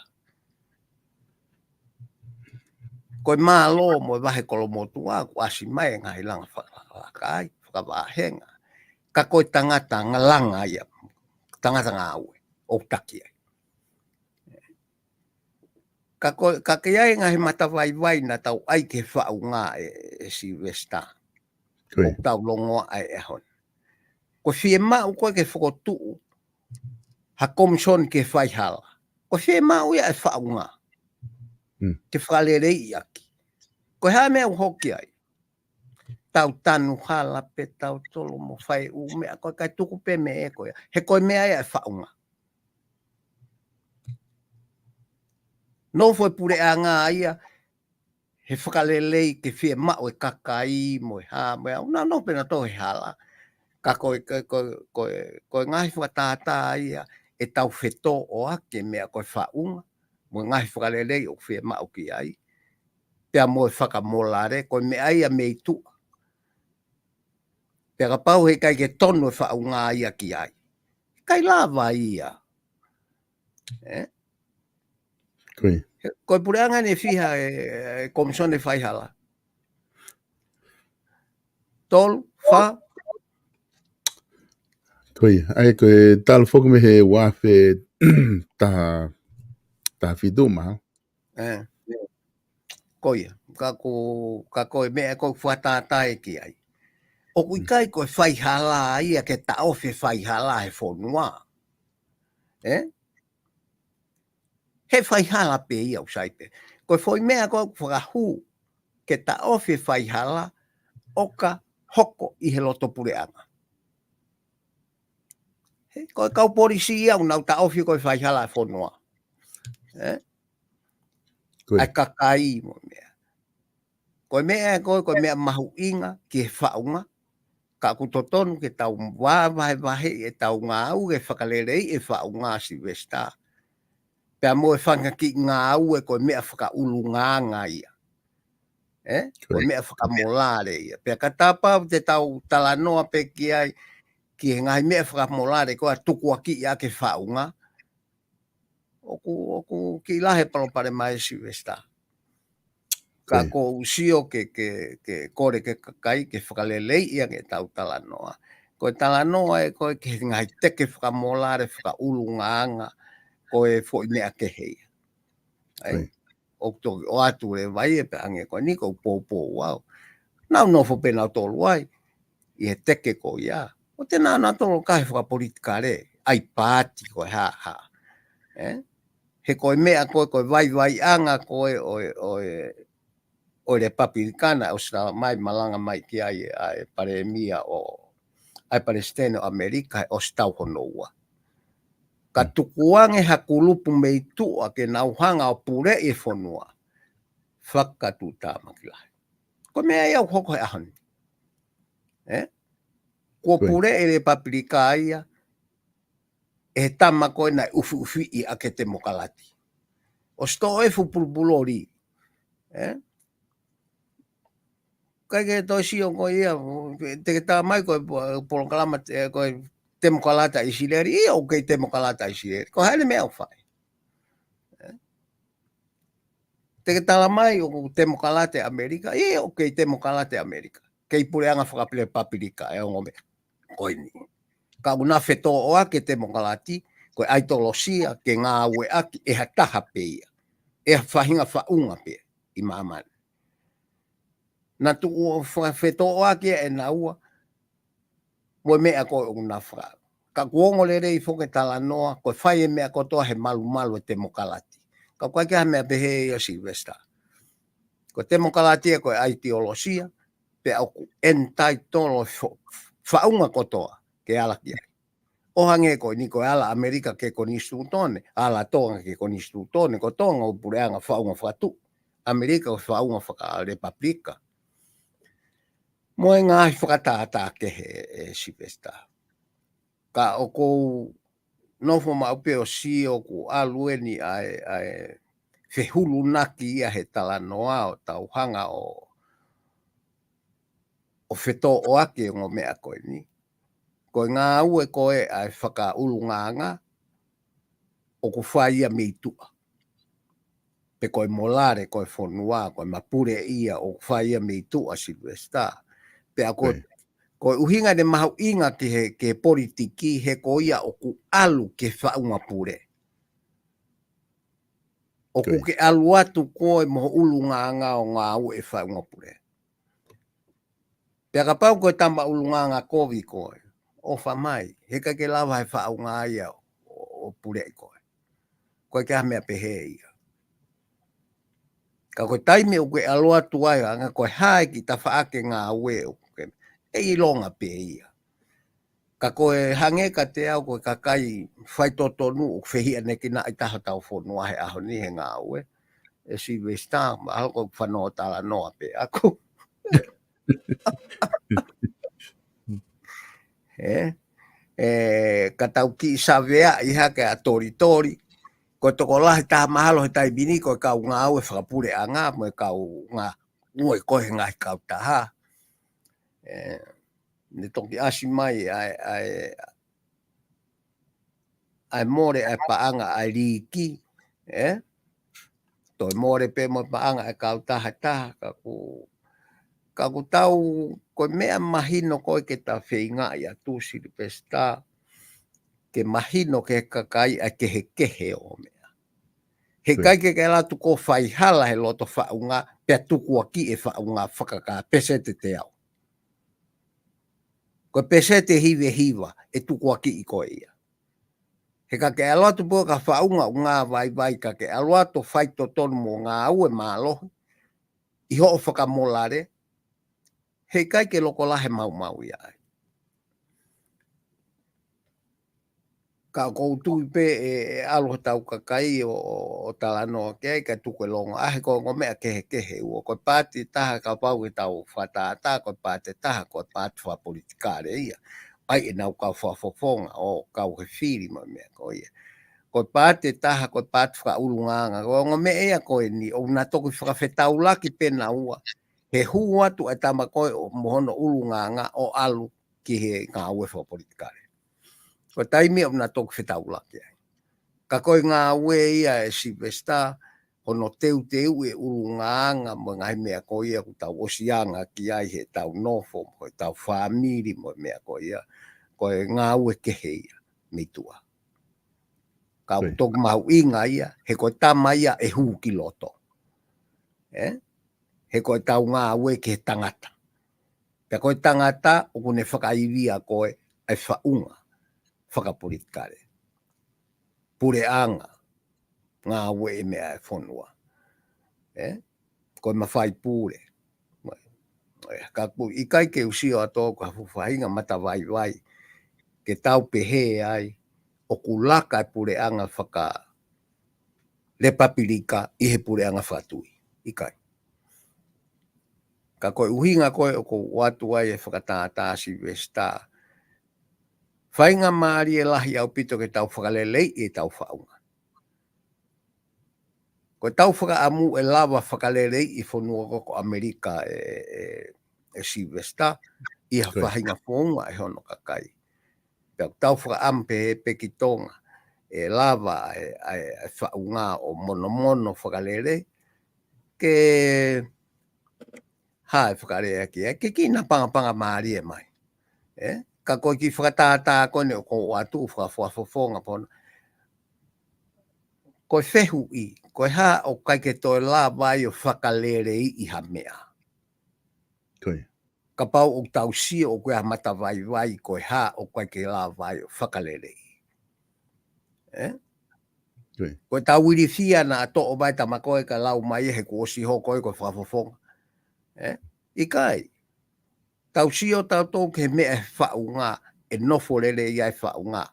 Ko e mālō mo e Vahe Kolomotuʻa, kuo ʻasi mai e ngaahi langa fakalakalaka ai, fakavāhenga. Ka ko e tangata nga-, langa ia, tangata ngāue, ʻoku taki ai. Ka ko, ka ke ʻai ngaahi matavaivai naʻa tau ʻai ke faʻunga ē, ē Silivesitā. Okay. ʻOku tau longoaʻa ai ʻaho ni. Ko e fiemaʻu ko ē ke fokotuʻu ha komisoni ke faihala. Ko e fiemaʻu ia ʻe faʻunga. Mm. Ke fakaleleiʻi ʻaki. Ko e hā e meʻa ʻoku hoko ai. Tau tanu hala pē tautolu mo fai ʻū meʻa ko e ʻikai tuku pē meʻa ko ia. He ko e meʻa ia ʻe faʻunga. Nofo e puleʻanga ia, he fakalelei ke fiemaʻu e kakai mo e hā, mo e hā, ʻoku nau nofo pē nautolu he hala. Ka ko e, ko e, ko e, ko e, ko e ngaahi fakatātā ia, ʻetau fetōʻaki e meʻa ko e faʻunga, mo e ngaahi fakalelei ʻoku fiemaʻu ki ai. Pea mo e fakamolale, ko e meʻa ia mei tuʻa. Pea kapau he ʻikai ke tonu e faʻunga ia ki ai, ʻikai lava ia. Ē? Ko ia. He, ko e puleʻanga ʻe fiha e, e komisoni faihala? Tolu, fā? Ko ia. ʻA ia ko e talu foki mei he ua afe taha, taha fitu ma. Ē. Ko ia. Ka ko, ka ko e meʻa ko e fakatātā ki ai. ʻOku ʻikai ko e faihala ia ke taʻofi e faihala he fonua. Ē? He faihala pē ia ʻoku sai pē. Ko e foʻi meʻa ko ē ʻoku fakahū ke taʻofi e faihala ʻoka hoko ʻi he loto puleʻanga. He, ko e kau polisi ia ʻoku nau taʻofi ko e faihala e fonua. Ē? Ko ia. ʻA e kakai mo e meʻa. Ko e meʻa ko ē, ko e meʻa mahuʻinga ki he faʻunga. Ka ʻoku totonu ke tau vāvahevaheʻi ʻetau ngāue ke fakaleleiʻi e faʻunga, Silivesitā. Pea mo e fanga kiʻi ngāue ko e meʻa fakaʻulungaanga ia. Ē? Ko e Correct. Meʻa fakamolale ia. Pea ka tapau te tau talanoa pē ki ai, ki he ngaahi meʻa fakamolale ko ē ʻa tukuakiʻi ʻaki e faʻunga, ʻoku, ʻoku kiʻi lahi e palopalema, Silivesitā. Ka Ko ia. ʻoku ou sio ke, ke, ke kole ki he kakai ke fakaleleiʻi ange ʻetau talanoa. Ko e talanoa ē ko ē ki he ngaahi teke fakamolale fakaʻulungaanga, ko e foʻi meʻa kehe ia. ʻA ia, Ko ia. ʻoku toki ʻoatu leva ia pē ʻange ko eni ʻoku ou poupou au. Nau nofo pē nautolu ai ʻi he teke ko ia. ʻOku te nau nautolu kahi fakapolitikale, ʻai paati ko e hā hā. Ē? He ko e meʻa ko ē, ko e vaivaiʻanga ko ē ʻo e, ʻo e, ʻo e Lepapilika naʻe ʻosi talamai, malanga mai ki ai ʻa e palēmia ʻo, ʻa e palesiteni ʻo ʻAmelika he ʻosi taʻu hono ua. Ka tukuange ha kulupu mei tuʻa ke nau hanga ʻo puleʻi e fonua, fakatuʻutāmaki lahi. Ko e meʻa ia ʻoku hoko he ʻaho ni. Ē? Kuo Ko ia. Puleʻi e Lepapilika ia ʻe he tama ko ē naʻe ʻufiʻufiʻi ʻaki e Temokalati. ʻOsi toʻo e fuʻu pulupuloli. Ē? ʻIkai ke toe sio ko ia, te ke talamai ko e po-, polokalama, ē, ko e Temokalati ʻa ʻIsileli, ʻio ʻoku kei Temokalati ʻa ʻIsileli. Ko e hā e meʻa ʻoku fai? Ē? Te ke talamai ʻoku Temokalati ʻAmelika, ʻio ʻoku kei Temokalati ʻAmelika. Kei puleʻanga fakalepapilika e ongo meʻa ko eni. Ka ʻoku na fetōʻoaki e temokalati, ko e ʻaitolosia ke ngāueʻaki ʻe ha taha pē ia, ʻe ha faʻahinga faʻunga pē ʻi māmani. Na tuʻu ʻo fa-, fetōʻoaki ʻe naua, mo e meʻa ko ē ʻoku na faka. Ka kuo ongo lelei foki e talanoa, ko e fai e meʻa kotoa he malumalu e temokalati. Ka ʻoku ʻikai ke ʻi ai ha meʻa pehē ia Sylvester. Ko e temokalati ia ko e ʻaitolosia, pea ʻoku entitled e fo-, faʻunga kotoa ke ala ki ai. ʻO hangē ko eni ko e ala ʻAmelika ki he konisitūtone, ala Tonga ki he konisitūtone, ko Tonga ʻoku puleʻanga faʻunga fakatuʻu, ʻAmelika ʻoku faʻunga fakalepapulika. Mo e ngaahi fakatātā kehe ē Sylvester. Ka ʻoku ou nofo maʻu pē ʻo sio ʻoku ʻalu eni ʻa e, ʻa e fehulunaki ia he talanoa ʻo tau hanga ʻo, ʻo fetōʻoaki e ongo meʻa ko eni. Ko e ngāue ko ē ʻa e fakaʻulungaanga ʻoku fai ia mei tuʻa. Pe ko e molale, ko e fonua, ko e mapule ia ʻoku fai ia mei tuʻa Sylvester. Pea ko, ko e ʻuhinga ʻene mahuʻinga ki he, ki he politiki he ko ia ʻoku ʻalu ki he faʻunga pule. ʻOku ke ʻalu atu koe mo ho ʻulungaanga ʻo ngāue e faʻunga pule. Pea kapau ko e tama ʻulungaanga kovi koe, ʻofa mai, he ʻikai ke lava he faʻunga ia ʻo, ʻo puleʻi koe. ʻOku ʻikai ke ʻi ai ha meʻa pehē ia. Ka ko e taimi ʻoku ke ʻalu atu ai, anga ko e hā e kiʻi tafaʻaki ngāue ʻoku ke, ʻe ʻilonga pē ia. Ka ko e hangē kiate au ko e kakai faitotonu ʻoku fehiʻanekinaʻi taha hotau fonua he ʻaho ni he ngāue. ʻE Sylvester, mahalo ko e fanongo talanoa pē ʻaku. Ē? Ē, ka tau kiʻi saveaʻi hake ʻa Tolitoli. Ko e tokolahi taha mahalo he taimi ni ko e kau ngāue fakapuleʻanga, mo e kau ngāue ko ē he ngaahi kautaha. Ē, ne toki ʻasi mai ʻa e, ʻa e, ʻa e mole ʻa e paʻanga ʻa e liiki, ē? Toe mole pē mo e paʻanga ʻa e kautaha taha, ka ʻoku, ka ʻoku tau, ko e meʻa mahino ko ē ke ta feingaʻi atu Sylvester, ke mahino ki he kakai ʻa e kehekehe ʻo e meʻa. He ʻikai ke ke ʻalu atu koe ʻo fai hala he loto faʻunga, pea tukuakiʻi e faʻunga fakakā peseti ʻe teau. Ko e peseti ʻe hiva hiva ʻe tukuakiʻi koe ia. He ka ke ʻalu atu pē ka faʻunga ʻoku ngāvaivai, ka ke ʻalu atu ʻo faitotonu mo ngāue mālohi ʻi hoʻo fakamolale, he ʻikai ke loko lahi e maumau ia ai. Ka ʻoku ou tui pē ʻe, ʻe ʻalu hotau kakai ʻo, ʻo, ʻo talanoa ki ai kae tuku e longoaʻa he ko e ongo meʻa kehekehe ua. Ko e paati ʻe taha kapau ke tau fakatātā, ko e paati ʻe taha, ko e paati fakapolitikale ia. ʻAi ʻenau kau fakafofonga ʻo kau he fili mo e meʻa ko ia. Ko e paati ʻe taha, ko e paati fakaʻulungaanga. Ko e ongo meʻa ia ko eni, ʻoku na toki fakafetaulaki pē naua. He hū atu e tama ko ē ʻo mo hono ʻulungaanga ʻo ʻalu ki he ngāue fakapolitikale. Ko e taimi ʻoku na toki fetaulaki ai. Ka ko e ngāue ia ʻe Sylvester, hono teuteuʻi e ʻulungaanga mo e ngaahi meʻa ko ia ʻoku tau ʻosi anga ki ai heʻetau nofo, mo ʻetau fāmili, mo e meʻa ko ia. Ko e ngāue kehe ia, mei tuʻa. Ka ʻoku toki mahuʻinga ia, he ko e tama ia ʻe hū ki loto. Ē? He ko ʻetau ngāue ki he tangata. Pea ko e tangata ʻoku ne fakaivia ko ē ʻa e faʻunga fakapolitikale. Puleʻanga, ngāue e meʻa e fonua. Ē? Ko e mafai pule. Ē, ka ʻoku ʻikai ke u sio atu au ko ha fuʻu faʻahinga matavaivai ke tau pehē ai ʻoku laka e puleʻanga fakalepapilika ʻi he puleʻanga fakatui. ʻIkai. Ka ko e ʻuhinga ko ē ʻoku ou ʻoatu ai e fakatātā Sylvester. Faingamālie lahi ʻaupito ke tau fakaleleiʻi ʻetau faʻunga. Ko ʻetau fakaʻamu ʻe lava fakaleleiʻi e fonua ko ē ko ʻAmelika ʻe, ʻe, ʻe Sylvester, ʻi ha faʻahinga founga ʻe hono kakai. Pea ʻoku tau fakaʻamu pē he pē ki Tonga, ʻe lava ʻa e, ʻa e, ʻa e faʻunga ʻo monomono fakalelei, ke hā e fakalea ki ai, ke kiʻi napangapanga mālie mai. Ē? Ka ko e kiʻi fakatātā ko eni ʻoku ou ʻoatu fakafofonga pē ena. Ko e fehuʻi, ko e hā ʻoku ʻikai ke toe lava ai ʻo fakaleleiʻi ha meʻa. Kapau ʻoku tau sio ʻoku ʻi ai ha matavaivai, ko e hā ʻoku ʻikai ke lava ai ʻo fakaleleiʻi. Ē? Ko e tau ilifia naʻa toʻo mai tama ko ē ka lau mai he kuo ʻosi hoko ē ko e fakafofonga. Ē? ʻIkai. Tau sio tautolu ki he meʻa he faʻunga, ʻe nofo lelei ai faʻunga.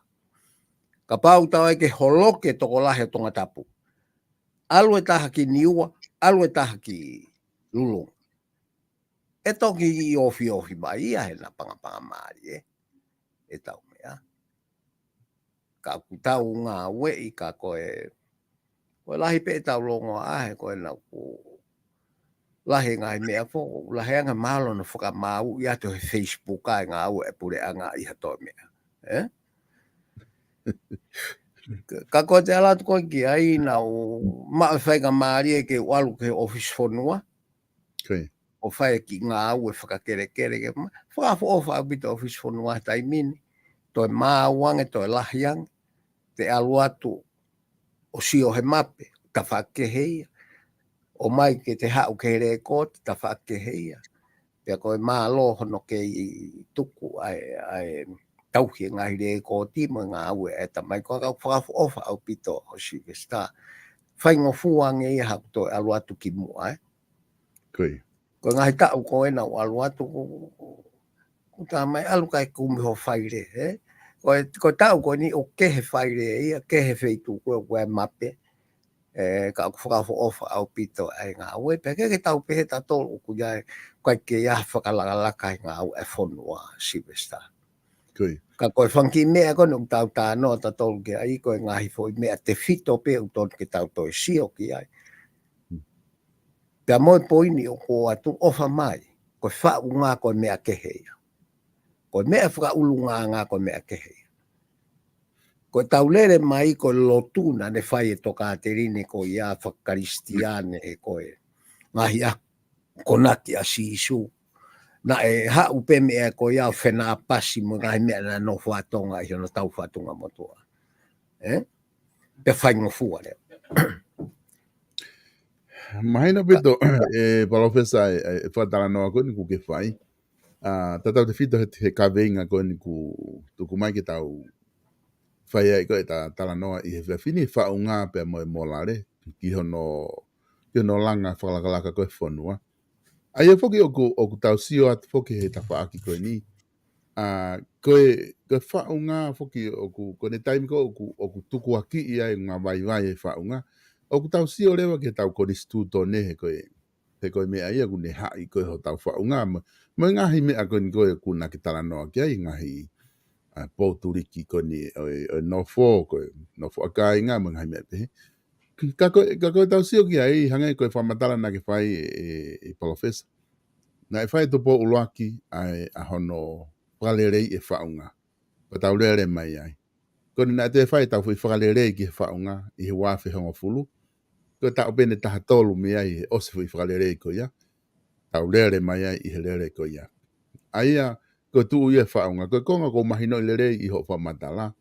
Kapau tau ʻai ke holoki e tokolahi ʻo Tongatapu. ʻAlu e taha ki Niua, ʻalu e taha ki Lulunga. ʻE toki ofiofi mai ia he napangapangamālie ē. ʻEtau meʻa. Ka ʻoku tau ngāueʻi ka ko e, ko e lahi pē ʻetau longoaʻa he ko e naʻa ku lahi ngaahi meʻa foʻou, lahi ange mālō ʻo fakamāuʻi atu he Facebook ʻa e ngāue ʻa e puleʻanga ʻi ha toe meʻa. Ē? Ka, ka ko e te ʻalu atu ko ē ki ai naʻa ku maʻu e faingamālie ke u ʻalu ki he ʻōfisi fonua. ʻO fai e kiʻi ngāue fakakelekele ke ma-, fakaʻofoʻofa ʻaupito ʻōfisi fonua he taimi ni. Toe maau ange, toe lahi ange. Te ʻalu atu ʻo sio he mape, tafaʻaki kehe ia. ʻOmai ke te haʻu ki he lēkooti, tafaʻaki kehe ia. Pea ko e mālō hono kei tuku ʻa e, ʻa e tauhi e ngaahi lēkooti mo e ngāue ʻa e tamai ko ē, ka ʻoku fakaʻofoʻofa ʻaupito ʻa Silivesitā. Faingofua ange ia haʻaku toe ʻalu atu ki muʻa ē. Ko e ngaahi taʻu ko ē naʻa ku ʻalu atu, ku, ku, ku tā mai ʻalu kae kumi hoʻo faile, ē? Ko e, ko e taʻu ko eni ʻoku kehe faile ia, kehe feituʻu ko ē ʻoku ʻi ai e mape. Ē, ka ʻoku fakaʻofoʻofa ʻaupito ʻa e ngāue, pea ke, ke tau pehē tautolu ʻoku ʻi ai, ʻikai ke ʻi ai ha fakalakalaka ʻi he ngāue ʻa e fonua, Silivesitā. Ka ko e fanga kiʻi meʻa ko eni ʻoku tau talanoa tautolu ki ai, ko e ngaahi foʻi meʻa tefito pē ʻoku totonu ke tau toe sio ki ai. Pea mo e poini ʻoku ou ʻoatu, ʻofa mai, ko e faʻunga ko e meʻa kehe ia. Ko e meʻa fakaʻulungaanga ko e meʻa kehe ia. Ko e tau lele mai ko e lotu naʻa ne fai e tokāteline ko ia fakakalisitiane ʻe ko e ngaahi akonaki ʻa Sīsū. Naʻe haʻu pē meʻa ko ia ʻo fenāpasi mo e ngaahi meʻa naʻe nofo ʻa Tonga ʻi hono tau fatunga motuʻa. Ē? Pea faingofua leva. Mahino ʻaupito, ē, Palōfesa, ē, ē, fakatalanoa ko eni kuo ke fai. ʻA, tautautefito he, he kaveinga ko eni kuo tuku mai ke tau fai ai ko e ta-, talanoa ʻi he efiafi ni, faʻunga pea mo e mōlale, ki hono, ki hono langa fakalakalaka ko e fonua. ʻA ia foki ʻoku, ʻoku tau sio atu foki he tafaʻaki ko eni. ʻA, ko e, ko e faʻunga foki ʻoku, ko ʻene taimi ko ē ʻoku, ʻoku tukuakiʻi ai ngaahi vaivai e faʻunga. ʻOku tau sio leva ki he tau konisitūtone he ko e, he ko e meʻa ia ʻoku ne haʻi ko ē hotau faʻunga. Mo, mo e ngaahi meʻa ko eni ko ē ʻoku na ke talanoa ki ai ngaahi, ʻa, poutuliki ko eni ʻo e, ʻo e nofo, ko e nofo ʻa kāinga, mo e ngaahi meʻa pehē. Ka ko e, ka ko e tau sio ki ai, hangē ko e fakamatala naʻa ke fai ē, ē, ʻe Palōfesa. Naʻe fai e tupou ʻuluaki ʻa e, ʻa hono fakaleleiʻi e faʻunga. Pea tau lele mai ai. Ko eni naʻa te fai e tau foʻi fakalelei ki he faʻunga ʻi he ua afe hongofulu. Ko e taʻu pē ʻe taha tolu mei ai he ʻosi foʻi fakalelei ko ia. Tau lele mai ai ʻi he lele ko ia. ʻA ia, ko e tuʻu ia e faʻunga. Ko e konga ʻoku ou mahinoʻi lelei ʻi hoʻo fakamatala.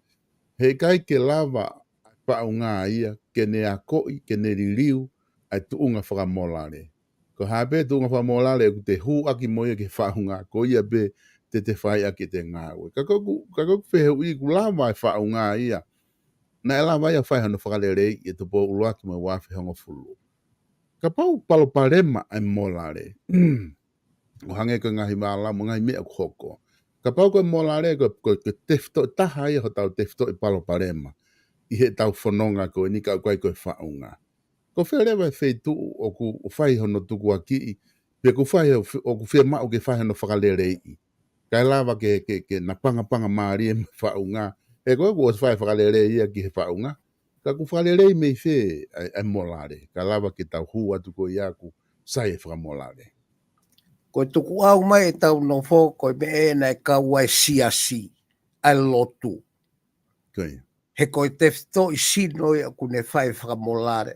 He ʻikai ke lava faʻunga ia, ke ne akoʻi, ke ne liliu, ʻa e tuʻunga fakamōlale. Ko e hā pē tuʻunga fakamōlale ʻoku te hū ʻaki mo ia ki he faʻunga, ko ia pē te te fai ʻaki ʻete ngāue. Ka ko ʻeku, ka ko ʻeku fehuʻi ʻoku lava e faʻunga ia. Naʻe lava ia fai hono fakaleleiʻi e tupou ʻuluaki mo e ua afe hongofulu. Kapau palopalema ʻa e mōlale. ʻO hangē ko e ngaahi vālau mo e ngaahi meʻa ʻoku hoko. Kapau ko e mōlale ko, ko, ko e tefitoʻi taha ia hotau tefitoʻi palopalema. ʻI heʻetau fononga ko eni ka ʻoku ʻikai ko e faʻunga. Ko fē leva e feituʻu ʻoku, ʻoku fai hono tukuakiʻi, pe ʻoku fai, ʻoku fiemaʻu ke fai hono fakaleleiʻi. Kae lava ke, ke, ke napangapangamālie mo e faʻunga. He ko ē kuo ʻosi fai e fakalelei ia ki he faʻunga. Ka ʻoku fakalelei mei fē ʻa e, ʻa e mōlale. Kae lava ke tau hū atu ko ia ʻoku sai e fakamōlale. Ko e tukuʻau mai ʻetau nofo, ko e meʻa ē naʻe kau ai e siasi, ʻa e lotu. He ko e tefitoʻi sino ia ʻoku ne fai e fakamōlale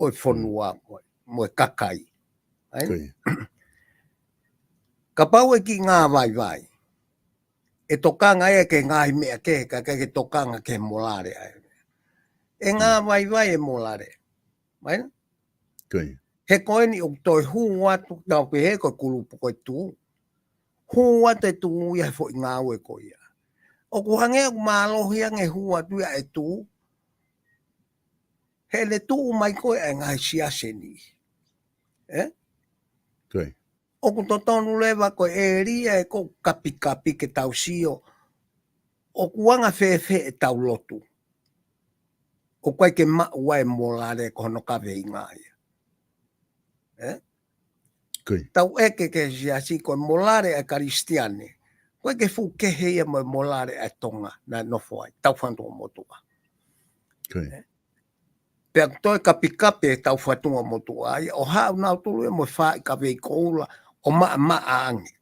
ʻo e fonua mo, mo e kakai. Ai? Kapau ʻe kiʻi ngāvaivai. ʻe tokanga ia ki he ngaahi meʻa kehe, ka ʻikai ke tokanga ki he molale ʻa e. ʻE ngā vaivai e molale. Mai na? He ko eni ʻoku toe hū atu, tau pehē ko e kulupu ko e tuʻu. Hū atu e tuʻu ia he foʻi ngāue ko ia. ʻOku hangē ʻoku mālohi ange hū atu ia e tuʻu. He ʻene tuʻu mai ko e ʻa e ngaahi siasi ni. ʻE? ʻOku totonu leva ko e ʻēlia ʻe ko kapikapi ke tau sio. ʻOku anga fēfē e tau lotu. ʻOku ʻikai ke maʻu ai e molale ko hono kaveinga ia. ʻE? Tau ʻeke ke siasi ko e molale ʻa e Kalisitiane. ʻOku ʻikai ke fuʻu kehe ia mo e molale ʻa e Tonga, naʻe nofo ai, tau fanga motuʻa. Pea ʻoku toe kapikapi e tau fanga motuʻa ia, ʻo haʻu nautolu ia mo e faaʻi kavei koula, ʻo maʻamaʻa ange.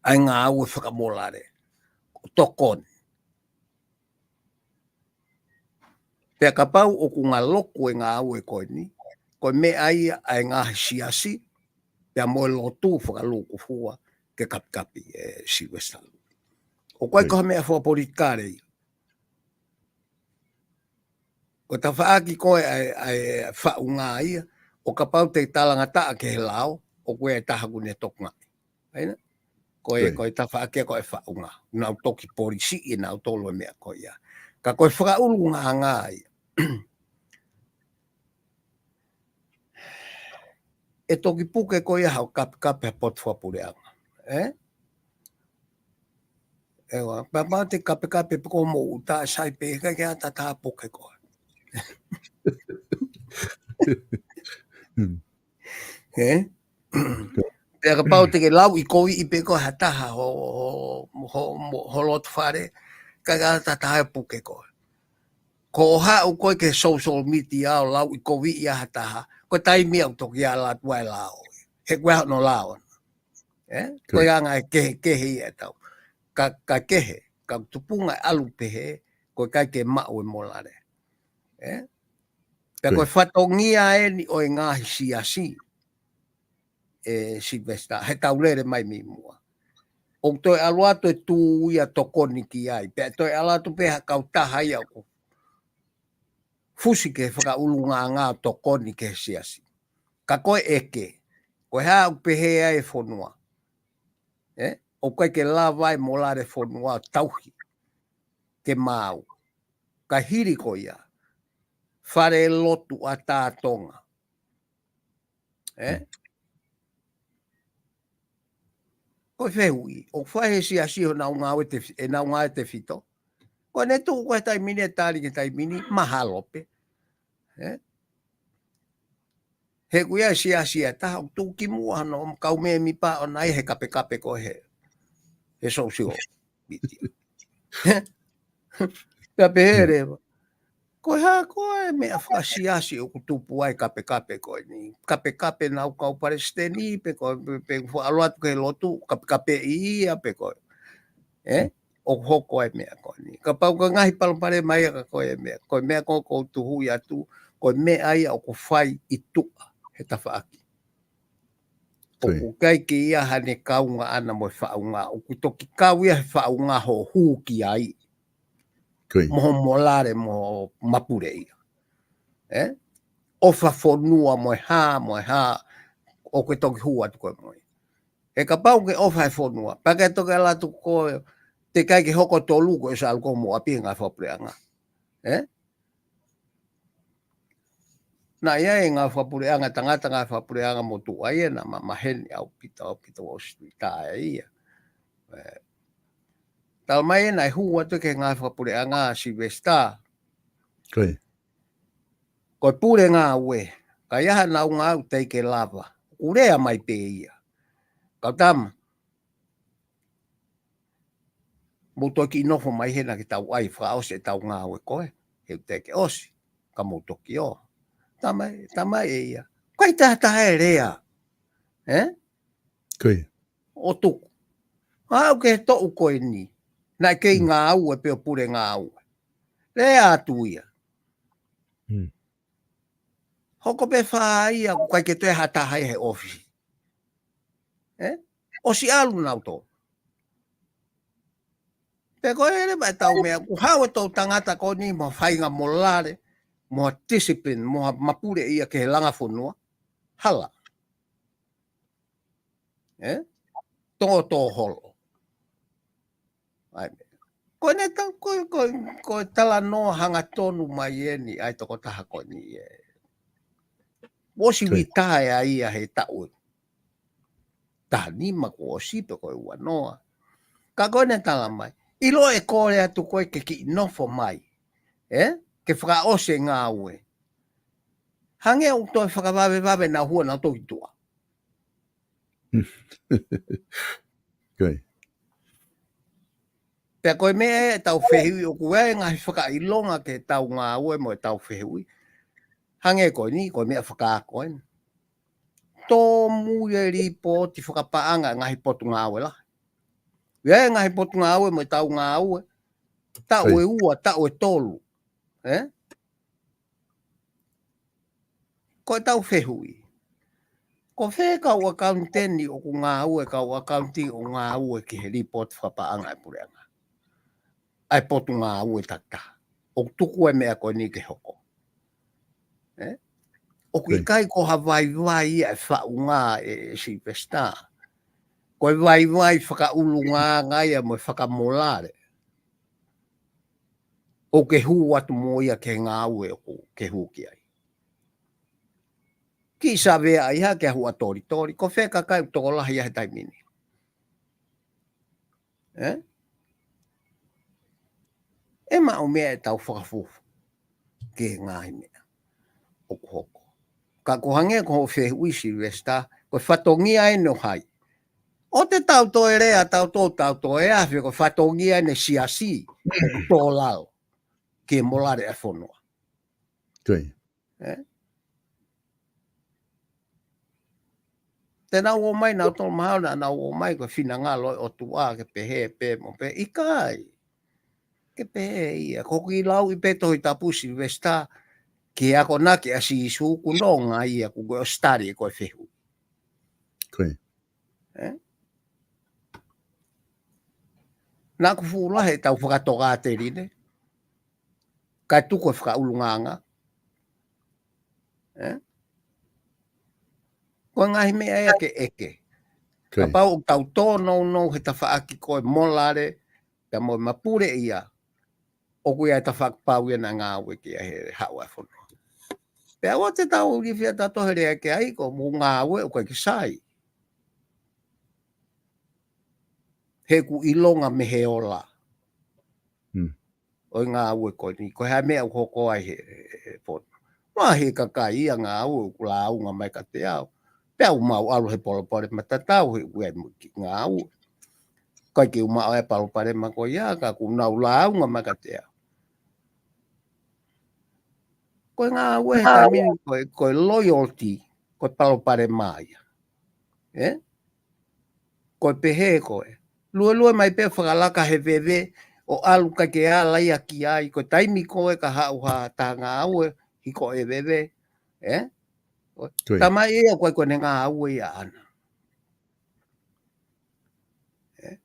ʻA e ngāue fakamolale. ʻO tokoni. Pea kapau ʻoku ngaloku e ngāue ko eni, ko e meʻa ia ʻa e ngaahi siasi, pea mo e lotu fakalūkufua ke kapikapi e Silivesitā. ʻOku ʻikai ko ha meʻa fakapolitikale ia. Ko e tafaʻaki ko e ʻa e, ʻa e faʻunga ia, ʻo kapau te talangataʻa ki he lao, ʻoku ʻi ai e taha ʻoku ne tokangaʻi. ʻAi na? Ko e, ko e tafaʻaki ko e faʻunga. Nau toki polisi ʻi nautolu e meʻa ko ia. Ka ko e fakaʻulungaanga ia. ʻE toki puke ko ia hao kapekape ha potu fakapuleʻanga. ʻE? ʻE ua, pea mau te kapekape pe ko mou uta sai pē, ʻikai ke ʻatā ha puke ko. ʻE? Pea kapau te ke lauʻikoviʻi pē ko ha taha ho, ho, ho, ho loto fale, ʻikai ke ʻatā ha puke ko. Ko haʻu ko e ki he social media ʻo lauʻikoviʻi ʻa ha taha, ko e taimi ia ʻoku toki ala atu ai e lao. He ko e hā hono lao. ʻE? Ko e anga e kehekehe ia e tau. Ka, ka kehe, ka tupunga e ʻalu pehē, ko e ʻikai ke maʻu e molale. ʻE? Pea ko e fatongia eni ʻo e ngaahi siasi, ʻe Silivesitā, he tau lele mai mei muʻa. ʻOku toe ʻalu atu e tuʻu ia tokoni ki ai. Pea toe ʻalu atu pē ha kautaha ia ʻoku fusi ke fakaʻulungaanga ʻo tokoni ki he siasi. Ka ko e ʻeke, ko e hā ʻoku pehē ai e fonua. ʻE? ʻOku ʻikai ke lava e molale fonua ʻo tauhi ke maau. Ka hili ko ia, fale lotu ʻa Tonga. ʻE? Ko e fehuʻi, ʻoku fai he siasi ʻo nau ngāue te, ʻenau ngāue tefito. Ko ʻene tuʻu ko e taimi ni ʻe tali ki he taimi ni, mahalo pē. ʻE? He ko ia e siasi ʻe taha, ʻoku tuʻu ki muʻa hono kau mēmipa ʻona ia he kapekape ko he, he social media. Pea pehē leva. Ko e hā ko e meʻa fakasiasi ʻoku tupu ai kapekape ko eni. Kapekape nau kau palesiteni pe ko e pe, pe fua ʻalu atu ki he lotu, kapekape ia pe ko e. ʻE? ʻOku hoko ai e meʻa ko eni. Kapau ko e ngaahi palopalema ia ka ko e meʻa. Ko e meʻa ko ʻoku ou tuhuʻi atu, ko e meʻa ia ʻoku fai ʻi tuʻa he tafaʻaki. ʻOku ʻikai ke ʻi ai haʻane kaunga ʻana mo e faʻunga. ʻOku toki kau ia he faʻunga hoʻo hū ki ai. Mo hoʻo molale mo hoʻo mapule ia. ʻE? ʻOfa fonua mo e hā, mo e hā, ʻoku ke toki hū atu koe mo ia. He kapau ke ʻofa he fonua, pea ke toki ʻalu atu ko e, teʻeki ai ke hoko tolu ko e ʻosi ʻalu koe mo ʻapi he ngaahi fakapuleʻanga. ʻE? Naʻe ʻi ai e ngaahi fakapuleʻanga tangata, ngaahi fakapuleʻanga motuʻa ia naʻa ma, maheni ʻaupito, ʻaupito ʻosi tuʻi taʻe ia. ʻE, talamai ʻe naʻe hū atu ki he ngaahi fakapuleʻanga Silivesitā. Ko e pule ngāue, ka ʻi ai haʻanau ngāue teʻeki ke lava. ʻOku lea mai pē ia. Kau tama. Mou toki nofo mai hena ke tau ʻai fakaʻosi e tau ngāue ko e. He ʻoku teʻeki ʻosi. Ka mou toki ō. Talamai, talamai ʻe ia. ʻIkai ke ʻatā ha lea. ʻE? ʻO tuku. Aʻu ki he toʻu ko eni. Naʻe kei ngāue pē ʻo pule ngāue. Lea atu ia. Hoko pē fā ia, ʻoku ʻikai ke toe ha taha ia he ʻōfisi. ʻE? ʻOsi ʻalu nautolu. Pea ko e leva ʻetau meʻa, ʻoku haʻu e toʻutangata ko eni mo ha faʻahinga molale, mo ha discipline, mo ha mapuleʻia ki he langa fonua. Hala. Ē? Tōtōholo. ʻAi, ko ʻene ta-, ko, ko, ko e talanoa hangatonu mai eni ʻa e tokotaha ko eni ē. ʻOsi Sure. Litaea ia he taʻu ʻe taha nima kuo ʻosi pe ko e ua noa. Ka ko ʻene tala mai. ʻIlo ʻe kole atu koe ke kiʻi nofo mai. Ē? Ke fakaʻosi e ngāue. Hangē ʻoku toe fakavavevave naʻa hua naʻa toe tuʻa. Ko e. Pea ko e meʻa ē ʻetau fehuʻi ʻoku ʻi ai e ngaahi fakaʻilonga ke tau ngāue mo ʻetau fehuʻi. Hangē ko eni, ko e meʻa fakaako eni. Tōmui e lipooti fakapaʻanga e ngaahi potungāue lahi. ʻI ai e ngaahi potungāue mo ʻetau ngāue. Taʻu Hei. ʻe ua, taʻu ʻe tolu. Ē? Ko ʻetau fehuʻi. Ko fē kau ʻakauniteni ʻoku ngāue, kau ʻakauniti ʻoku ngāue ki he lipooti fakapaʻanga e puleʻanga. ʻA e potungāue takitaha. ʻOku tuku e meʻa ko eni ke hoko. Ē? ʻOku Hei. ʻikai ko ha vaivai ia e faʻunga ē, ē Sylvester. Ko e vaivai fakaʻulungaanga ia mo e fakamolale. ʻOku ke hū atu mo ia ki he ngāue ʻoku ke hū ki ai. Kiʻi savea ai ha ke ahu ʻa tolitoli, ko fē kakai ʻoku tokolahi ia he taimi ni. Ē? ʻE maʻu meʻa ʻetau fakafufu. Ki he ngaahi meʻa. ʻOku hoko. Ka ko hangē ko hoʻo fehuʻi Sylvester, ko e fatongia eni ʻo hai. ʻOua te tau toe lea, tau toe, tau toe afe, ko e fatongia eni siasi, ʻoku tō lalo. Ke molale ʻa e fonua. Ko e. Ē? Te nau ō mai, nau tō mahalo, naʻa nau ō mai, ko e finangalo ʻo e ʻOtua, ke pehē, pē, mo pē, ʻikai. Ke pehē ia, ko ki lau ʻi pē Tohi Tapu Sylvester, ke akonaki ʻa Sīsū, kuo nonga ia, kuo ke ʻo study ko e fehuʻi. Ko e. Ē? Naʻa ku fuʻu lahi ʻetau fakatokāteline. Kae tuku e fakaʻulungaanga. Ē? Ko e ngaahi meʻa ia ke ʻeke. Ko e. Kapau ʻoku tau tōnounou he tafaʻaki ko e molale, pea mo e mapuleʻia, ʻoku ʻi ai e tafaʻaki pau ia naʻa ngāue ki ai he haʻu ʻa e fonua. Pea ʻoua te tau lifiata tohe lea ke ai ko mou ngāue ʻoku ʻikai ke sai. He ʻoku ʻilonga mei he ola. Hmm. ʻO e ngāue ko eni, ko e hā e meʻa ʻoku hoko ai he, he, he fonua. Mo e kakai ia ngāue ʻoku lāunga mai kiate au. Pea ʻoku mau ʻalu he palopalema tatau he ʻoku ʻi ai mo e kiʻi ngāue. ʻIkai ke u maʻu e palopalema ko ia, ka ʻoku nau lāunga mai kiate au. Ko e ngāue he taimi ni ko e, ko e loyalty, ko e palopalema ia. Ē? Ko e pehē ko e. Luelue mai pē fakalaka he veve, ʻo ʻalu ʻikai ke ala ia ki ai, ko e taimi ko ē ka haʻu ha taha ngāue, hiko e veve. Ē? Ko e. Ko e. Tamaʻi ia ko e ko ʻene ngāue ia ʻaʻana. Ē?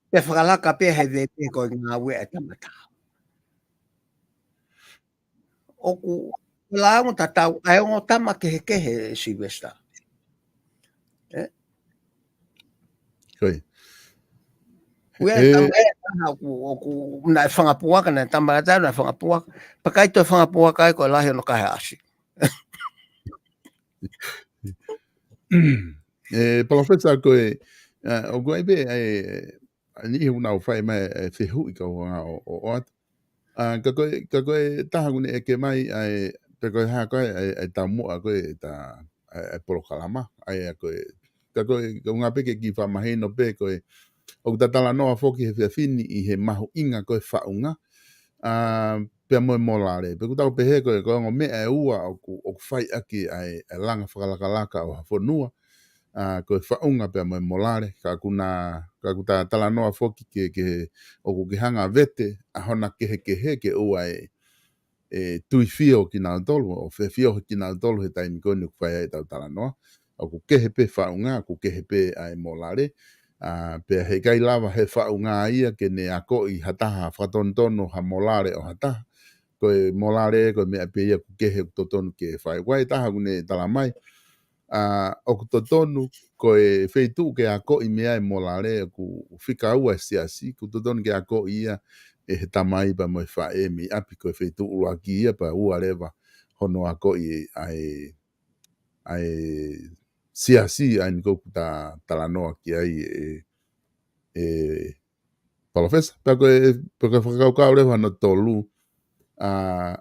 Pea fakalaka pē he veve ko e ngāue ʻa e tangata. ʻOku lāunga tatau, ʻa e ongo tama kehekehe Sylvester. Ē? Ko e. ʻOku ʻi ai e, e tama ʻe taha ʻoku, ʻoku naʻe fanga puaka, naʻe tama ʻe taha naʻe fanga puaka. Pea ʻikai toe fanga puaka ai ko e lahi hono kahe ʻasi. ʻE, Palōfesa ko e, ʻa, ʻoku ʻi ai pē, ʻa e, ʻa e niʻihi ʻoku nau fai mai, ʻe, fehuʻi kau ʻoatu. ʻA, ka ko e, ka ko e taha ʻoku ne ʻeke mai, ʻa e, pe ko e hā ko e, ʻa e, ʻa e taumuʻa ko e, ʻa e, ʻa e polokalama, ʻa e, ʻa ko e, ka ko e, ka ʻoku ngā pē ke kiʻi fakamahino pē ko e, ʻoku ta talanoa foki he efiafi ni ʻi he mahuʻinga ko e faʻunga, ʻa, pea mo e molale. Pea ʻoku tau pehē ko e, ko e ongo meʻa ʻe ua ʻoku, ʻoku fai ʻaki ʻa e, ʻa e langa fakalakalaka ʻo ha fonua, ʻa, ko e faʻunga pea mo e molale, ka ʻoku na, ka ʻoku ta talanoa foki ke, ke, ʻoku ke hanga vete, ʻa hona kehekehe ke ʻoua ʻe, ʻe tuifio kinautolu, ʻo fefiohi kinautolu he taimi ko eni ʻoku fai ai ʻetau talanoa, ʻoku kehe pē faʻunga, ʻoku kehe pē ʻa e molale, ʻA, pea heʻikai lava he faʻunga ia ke ne akoʻi ha taha fakatonutonu ha molale ʻo ha taha. Ko e molale, ko e meʻa pē ia ʻoku kehe ʻoku totonu ke fai. Ko e taha ʻoku ne tala mai, ʻa, ʻoku totonu ko e feituʻu ke akoʻi mei ai e molale ʻoku fika ua e siasi, ʻoku totonu ke akoʻi ia ʻe he tamai pea mo e faʻē mei ʻapi, ko e feituʻu ʻuluaki ia pea ua leva hono akoʻi ʻa e, ʻa e siasi ʻa eni ʻoku ta talanoa ki ai ʻe, ʻe Palōfesa. Pea ko e, pea ko e fakakaukau leva hono tolu, ʻa,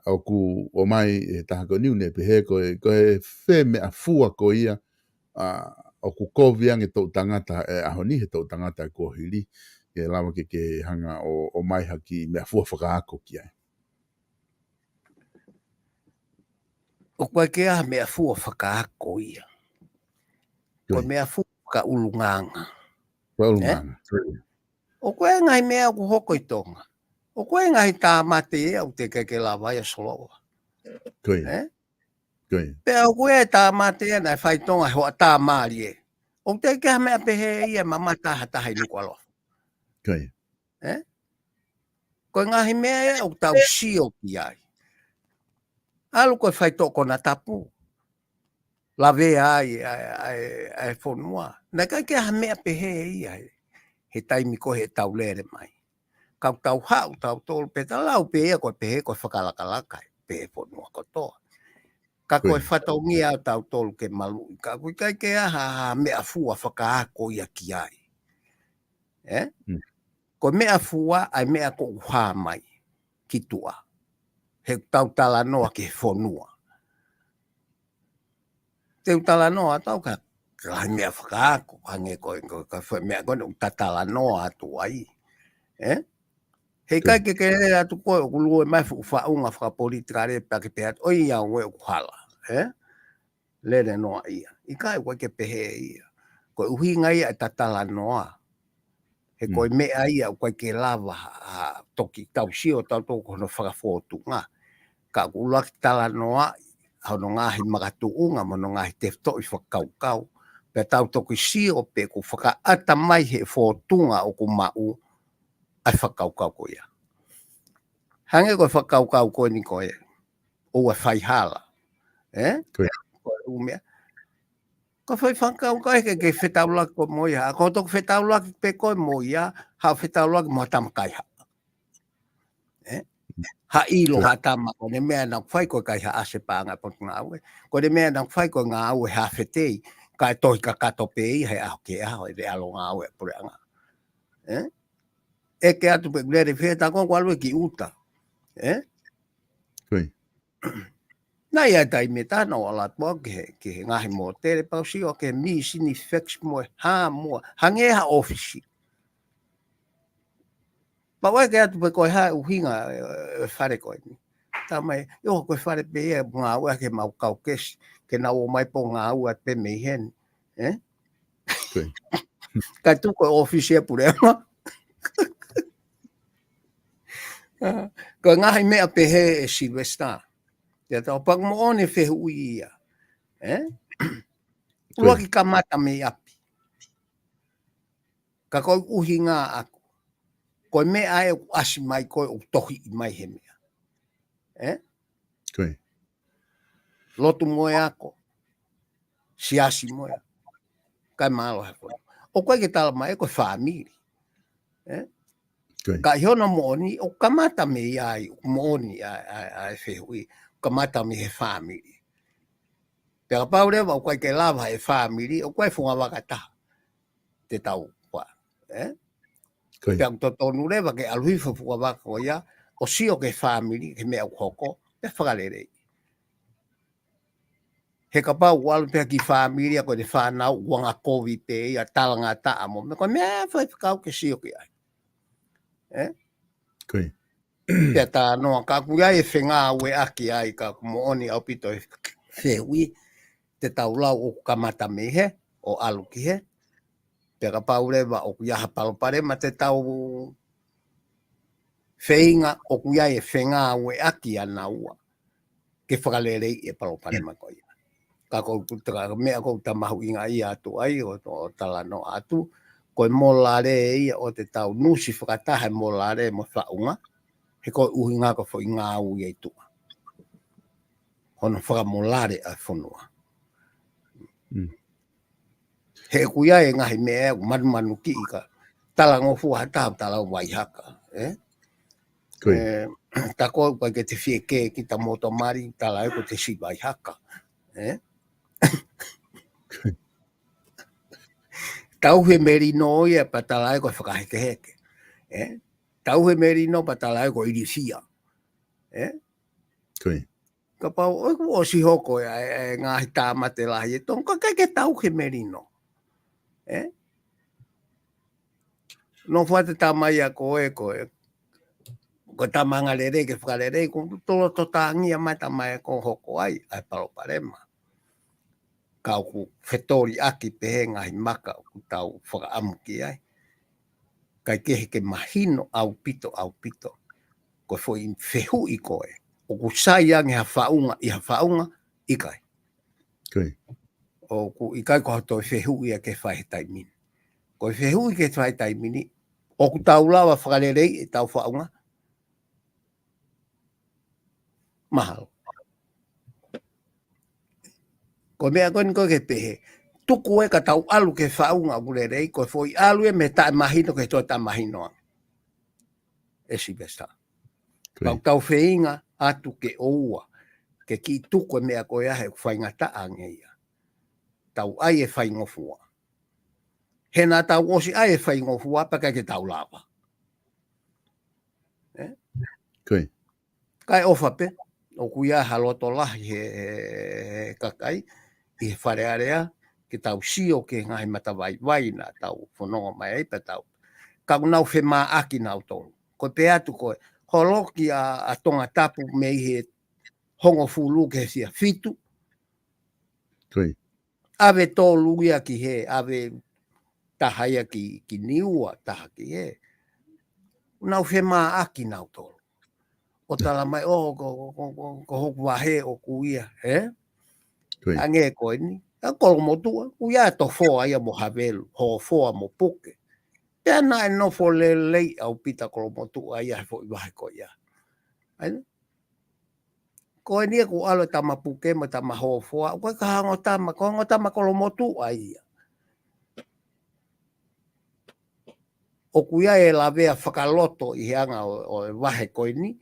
ʻoku ʻomai ʻe he taha ko eni ʻoku ne pehē ko e, ko e fē meʻafua ko ia, ʻa, ʻoku kovi ange toʻu tangata, ʻe, ʻaho ni he toʻu tangata kuo hili, ke lava ke, ke hanga ʻo, ʻomai ha kiʻi meʻafua fakaako ki ai. ʻOku ʻikai ke ʻi ai ha meʻafua fakaako ia. Ko e Ko ia. meʻafua fakaʻulungaanga. Fakaʻulungaanga. Ko ia. ʻOku ʻi ai e ngaahi meʻa ʻoku hoko ʻi Tonga. ʻOku ʻi ai e ngaahi tāmate ia ʻoku teʻeki ke lava ia ʻo solova. Ko ia. Ē? Ko ia. Pea ʻoku ʻi ai e tāmate ia naʻe fai ʻi Tonga he hoʻatā mālie. ʻOku teʻeki ke ʻi ai ha meʻa pehē ia ʻe mamata ha taha ʻi Nukuʻalofa. Ko ia. Ē? Ko e ngaahi meʻa ia ʻoku tau sio ki ai. ʻAlu ko e faitoʻo konatapu. Lavea ai ʻa e, ʻa e, ʻa e fonua. Naʻe ʻikai ke ʻi ai ha meʻa pehē ia he, he taimi ko ē heʻetau lele mai. Ka ʻoku tau haʻu tautolu pē ta lau pē ia ko e pehē ko e fakalakalaka pē he fonua kotoa. Ka ko e Ko ia. fatongia ʻo tautolu ke maluʻi. Ka ʻoku ʻikai ke ʻi ai ha, ha meʻafua fakaako ia ki ai. Ē? Mm. Ko e meʻafua, ʻa e meʻa ʻoku hā mai ki tuʻa. He ʻoku tau talanoa ki he fonua. Te u talanoa atu au ka, ka ʻi ai e meʻa fakaako, hangē ko e, ko e, ka fai meʻa ko eni ʻoku ta talanoa atu ai. Ē? Heʻikai Ko ia. ke ke lele atu koe ʻoku lue mai fuʻu faʻunga fakapolitikale pea ke pehē atu, ʻoiauē ʻoku hala. Ē? Lele noa ia. ʻIkai ʻoku ʻikai ke pehē ia. Ko e ʻuhinga ia ʻeta talanoa. He ko e Mm. meʻa ia ʻoku ʻikai ke lava ha, ha toki tau sio tautolu ko hono fakafōtunga. Ka ʻoku ʻuluaki talanoa hono ngaahi makatuʻunga mo hono ngaahi tefitoʻi fakakaukau. Pea tau toki sio pē ʻoku fakaʻata mai he fōtunga ʻoku maʻu ʻa e fakakaukau ko ia. Hangē ko e fakakaukau ko eni ko e ʻoua ʻe fai hala. Ē? Ko ia. Ko e ʻū meʻa. Ko e fai fakakaukau ke, ke fetaulaki koe mo ia. Ka ʻoku toki fetaulaki pē koe mo ia, haʻu fetaulaki mo ha tama kaihaʻa. Ē? Ha ʻilo Ko ia. ha tama ko ʻene meʻa naʻa ku fai ko e kaihaʻasi paʻanga ʻa e potungāue. Ko ʻene meʻa naʻa ku fai ko e ngāue ha fetei. Kae tohi kakato pē ia he ʻaho ki he ʻaho, ʻe ʻalu ngāue ʻa e puleʻanga. Ē? ʻEke atu pē ʻoku lele fē ta ko ʻoku ʻalu ia ki ʻuta. Ē? Ko ia. Naʻe ʻi ai e taimi ʻe taha naʻa ku ʻalu atu au ki he, ki he ngaahi mōtele pea u sio ki he mīsini fax mo e hā mo e, hangē ha ʻōfisi. Pea u ʻeke atu pē ko e hā e ʻuhinga e, e fale ko eni. Tala mai, ʻio ko e fale pē ia ʻoku ngāueʻaki ʻe he mau kau kesi, ke nau ō mai pē ʻo ngāue pē mei heni. Ē? Ko ia. Kae tuku ko e ʻōfisi ʻa e puleʻanga. Ko e ngaahi meʻa pehē ʻe Sylvester. Te tau pehē ʻoku moʻoni e fehuʻi ia. Ē? Ko ia. ʻUluaki kamata mei ʻapi. Ka ko e ʻuhinga ʻaku. Ko e meʻa ē ʻoku ʻasi mai ko ē ʻoku tohiʻi mai he meʻa. Ē? Ko ia. Lotu mo e ako. Siasi mo e ako. Kae mālō he fonua. ʻOku ʻikai ke tala mai ē ko e fāmili. Ē? Ko ia. Ka ʻi hono moʻoni, ʻoku kamata mei ai, ʻoku moʻoni ʻa, ʻa, ʻa e fehuʻi, kamata mei he fāmili. Pea kapau leva ʻoku ʻikai ke lava he fāmili, ʻoku ʻi ai e fungavaka ʻe taha. Te tau fua. Ē? Ko ia. Pea ʻoku totonu leva ke ʻalu hifo e fungavaka ko ia, ʻo sio ki he fāmili, ki he meʻa ʻoku hoko, pea fakaleleiʻi. He kapau ʻoku ʻalu pē ki he fāmili ʻa ko ʻene fānau, ʻoku angakovi pē ia talangataʻa mo, meʻa ko e meʻa faifekau ke sio ki ai. Ē? Ko ia. Pea talanoa, ka ʻoku ʻi ai e fengāueʻaki ai, ka ʻoku moʻoni ʻaupito e fehuʻi, te tau lau ʻoku kamata mei hē, ʻo ʻalu ki hē. Pea kapau leva ʻoku ʻi ai ha palopalema te tau feinga ʻoku ʻi ai e fengāueʻaki ʻanaua. Ke fakaleleiʻi e palopalema ko ia. Ka ko e, ka ko e meʻa ʻoku ta mahuʻingaʻia atu ai ʻo, ʻo talanoa atu, ko e molale ia ʻo te tau nusi fakataha e molale mo e faʻunga, he ko e ʻuhinga ko e foʻi ngāue ia ʻi tuʻa. Hono fakamolale ʻa e fonua. He ʻoku ʻi ai e ngaahi meʻa ʻoku manumanu kiʻi ka talangofua ha taha, tala ʻo Vaihaka, ē? Ē, ta ko ʻoku ʻikai ke te fie kē ki ta moto mari, tala ʻe ko te si Vaihaka, ē? Tauhi e melino ia pea tala ʻe ko e fakahekeheke, ē? Tauhi e melino pea tala ʻe ko e ilifia, ē? Kapau ʻoku ʻosi hoko e, e, e ngaahi tāmate lahi ʻe Tonga, ka ʻikai ke tauhi e melino. Ē? Nofo atu e tama ia ko ē, ko ē, ko e tama anga lelei ke fakalelei, ko e tolo totangia mai tama ē ko hoko ai ʻa e palopalema. Ka ʻoku fetoliʻaki pē he ngaahi maka ʻoku tau fakaʻamu ki ai. Kae kehe ke mahino ʻaupito, ʻaupito. Ko e foʻi fehuʻi ko ē, ʻoku sai ange ha faʻunga ʻi ha faʻunga, ʻikai. ʻOku ʻikai ko ha toe fehuʻi ia ke fai he taimi ni. Ko e fehuʻi ke fai he taimi ni, ʻoku tau lava fakaleleiʻi ʻetau faʻunga? Mahalo. Ko e meʻa ko eni ko e ke pehē, tuku ē ka tau ʻalu ki he faʻunga ʻoku lelei, ko e foʻi ʻalu ia mei he taʻemahino ki he toe taʻemahino ange. ʻE Silivesitā. Pau tau feinga atu ke ʻoua ke kiʻi tuku e meʻa ko ia he ʻoku faingataʻa ange ia. Tau ʻai e faingofua. He naʻa tau ʻosi ʻai e faingofua pea ʻikai ke tau lava. Ē? Kae ʻofa pē, ʻoku ʻi ai ha loto lahi he, he, he kakai ʻi he Fale Alea, ke tau sio ki he ngaahi matavaivai naʻa tau fononga mai ai pea tau. Ka ʻoku nau femāʻaki nautolu. Ko e pehē atu ko e holoki ʻa, ʻa Tongatapu mei he hongofulu ki he sia fitu. ʻAve tolu ia ki hē, ʻave taha ia ki, ki Niua, taha ki hē. Nau femāʻaki nautolu. ʻO tala mai, ʻo, ko, ko hoku vahe ʻoku ia, ē? Ange ko eni. ʻA Kolomotuʻa, ʻoku ʻi ai Tofoa ia mo Havelu, Hofoa mo Puke. Pea naʻe nofo lelei ʻaupito Kolomotuʻa ia he foʻi vahe ko ia. ʻAi, ko eni ia ʻoku ʻalu e tama Puke mo e tama Hofoa, ʻoku ʻikai ko ha ongo tama, ko e ongo tama Kolomotuʻa ia. ʻOku ʻi ai e lavea fakaloto ʻi he anga ʻo, ʻo e vahe ko eni,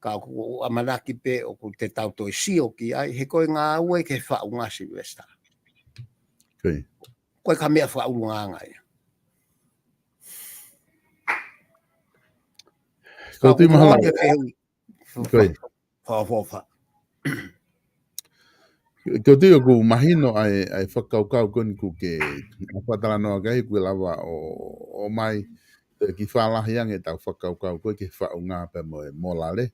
ka ʻoku ʻamanaki pē ʻoku te tau toe sio ki ai, he ko e ngāue ki he faʻunga Silivesitā. Ko e ka meʻa fakaʻulungaanga ia. Ka ʻoku tui mahalo. Fakaʻofoʻofa. Ko e tui ʻoku mahino ʻa e, ʻa e fakakaukau ko eni ʻoku ke fakatalanoa ki ai, ʻoku lava ʻo, ʻo mai, ʻe kiʻi fālahi ange ʻetau fakakaukau ko ē ki he faʻunga pea mo e molale.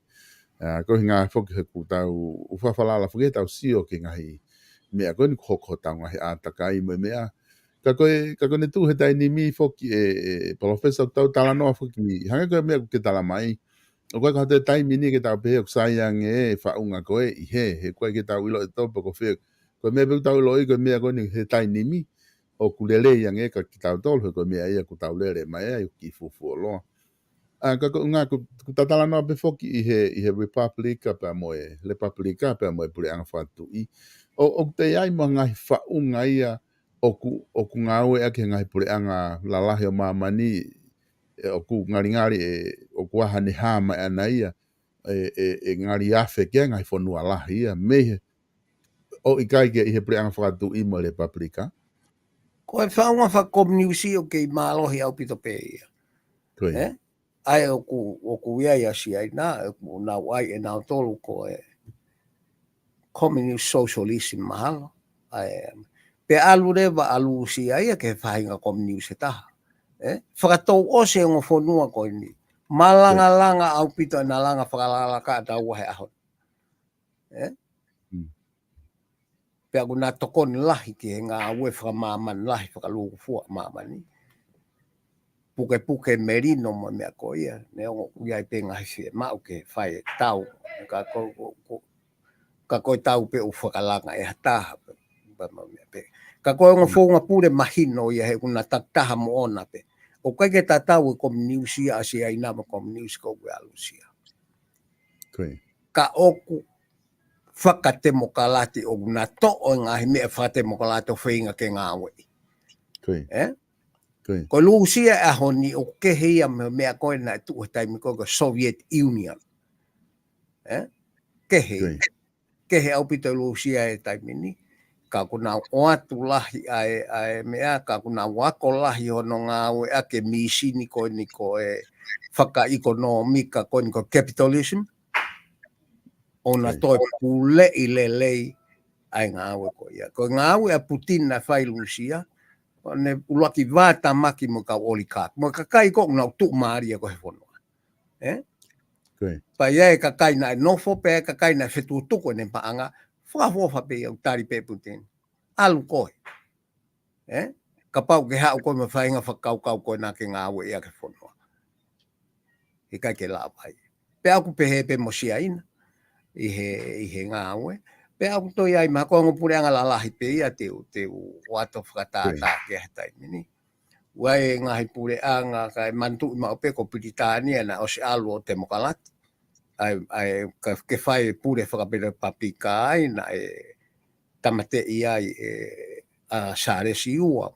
ʻA, ko e ʻuhinga foki he ʻoku tau ʻofa falala foki ʻetau sio ki he ngaahi meʻa ko eni ʻoku hoko hotau ngaahi ʻātakai mo e meʻa. Ka ko e, ka ko ʻene tuʻu he taimi foki ē, ē, Palōfesa, ʻoku tau talanoa foki, hangē ko e meʻa ʻoku ke tala mai. ʻOku ʻikai ko ha toe taimi ni ke tau pehē ʻoku sai ange e faʻunga ko ē ʻi hē, he ʻoku ʻikai ke tau ʻilo ʻe tautolu pe ko fē. Ko e meʻa pē ʻoku tau ʻiloʻi, ko e meʻa ko eni he taimi ni ʻoku lelei ange kia kitautolu, he ko e meʻa ia ʻoku tau lele mai ai, ʻoku kiʻi fuofuoloa. ʻA, ka ko e ʻuhinga ʻoku, ʻoku ta talanoa pē foki ʻi he, ʻi he Republika pea mo e, Republika pea mo e Puleʻanga Fakatuʻi. ʻO, ʻoku toe ʻi ai mo e ngaahi faʻunga ia ʻoku, ʻoku ngāueʻaki he ngaahi puleʻanga lalahi ʻo māmani, ē, ʻoku ngalingali ē, ʻoku ʻi ai haʻane hā mai ʻana ia, ē, ē, ʻe ngali afe ki he ngaahi fonua lahi ia, mei he, ʻo ʻikai ke ʻi he Puleʻanga Fakatuʻi mo e Republika. Ko e faʻunga fakakominiusi ʻoku kei mālohi ʻaupito pē ia. Ē? ʻA ia ʻoku, ʻoku ʻi ai ʻa Siaina, ʻoku nau ʻai ʻe nautolu ko e Communist Socialism mahalo. ʻA ia, pea ʻalu leva ʻa Lūsia ia ki he faʻahinga kominiusi ʻe taha. Ē? Fakatouʻosi e ongo fonua ko eni. Malangalanga ʻaupito ʻena langa fakalakalaka ʻataua he ʻaho. Ē? Pea ʻoku na tokoni lahi ki he ngāue fakamāmani lahi fakalūkufua ʻa māmani. Pukepuke melino mo e meʻa ko ia, neongo ʻoku ʻi ai pē ngaahi fiemaʻu ke fai e tau. Ka ko, ko, ko, ka ko e tau pē ʻoku fakalanga ʻe ha taha, pea mo e meʻa pē. Ka ko e ongo founga pule mahino ia he ʻoku na takitaha moʻona pē. ʻOku ʻikai ke tatau e kominiusi ʻa Siaina mo e kominiusi ko ē ʻa Lūsia. Ka ʻoku fakatemokalati, ʻoku na toʻo e ngaahi meʻa fakatemokalati ʻo feinga ke ngāueʻi. ʻE? Ko Lūsia ʻaho ni ʻoku kehe ia mei he meʻa ko ē naʻe tuʻu he taimi ko ē ko e Soviet Union. ʻE? Kehe. Kehe ʻaupito Lūsia he taimi ni. Ka ʻoku nau ʻoatu lahi ʻa e, ʻa e meʻa, ka ʻoku nau ako lahi hono ngāueʻaki e mīsini ko eni ko e fakaʻekonōmika ko eni ko e capitalism. ʻO na toe puleʻi lelei ʻa e ngāue ko ia. Ko e ngāue ʻa Putin naʻe fai Lūsia, ʻo ne ʻuluaki vātamaki mo e kau oligarch. Mo e kakai ko ē ʻoku nau tuʻumālie ko ē he fonua. ʻE? Pea ʻi ai e kakai naʻe nofo, pea ʻi ai e kakai naʻe fetukutuku ʻene paʻanga, fakaʻofoʻofa pē ia ʻoku tali pē Putin. ʻAlu koe. ʻE? Kapau ke haʻu koe mo e faʻahinga fakakaukau ko ena ke ngāueʻi ʻaki e fonua. ʻIkai ke lava ia. Pea ʻoku pehē pē mo Siaina. ʻI he, ʻi he ngāue. Pea ʻoku toe ʻi ai mahalo ko e ongo puleʻanga lalahi pē ia te u, te u ʻoatu fakatātā ki ai he taimi ni. ʻOku ʻi ai e ngaahi puleʻanga kae manatuʻi maʻu pē ko Pilitānia naʻe ʻosi ʻalu ʻo temokalati. ʻA e, ʻa e, ka, ke fai e pule fakapelepapika ai naʻe tāmateʻi ai ʻe, ʻa Sālesi Ua.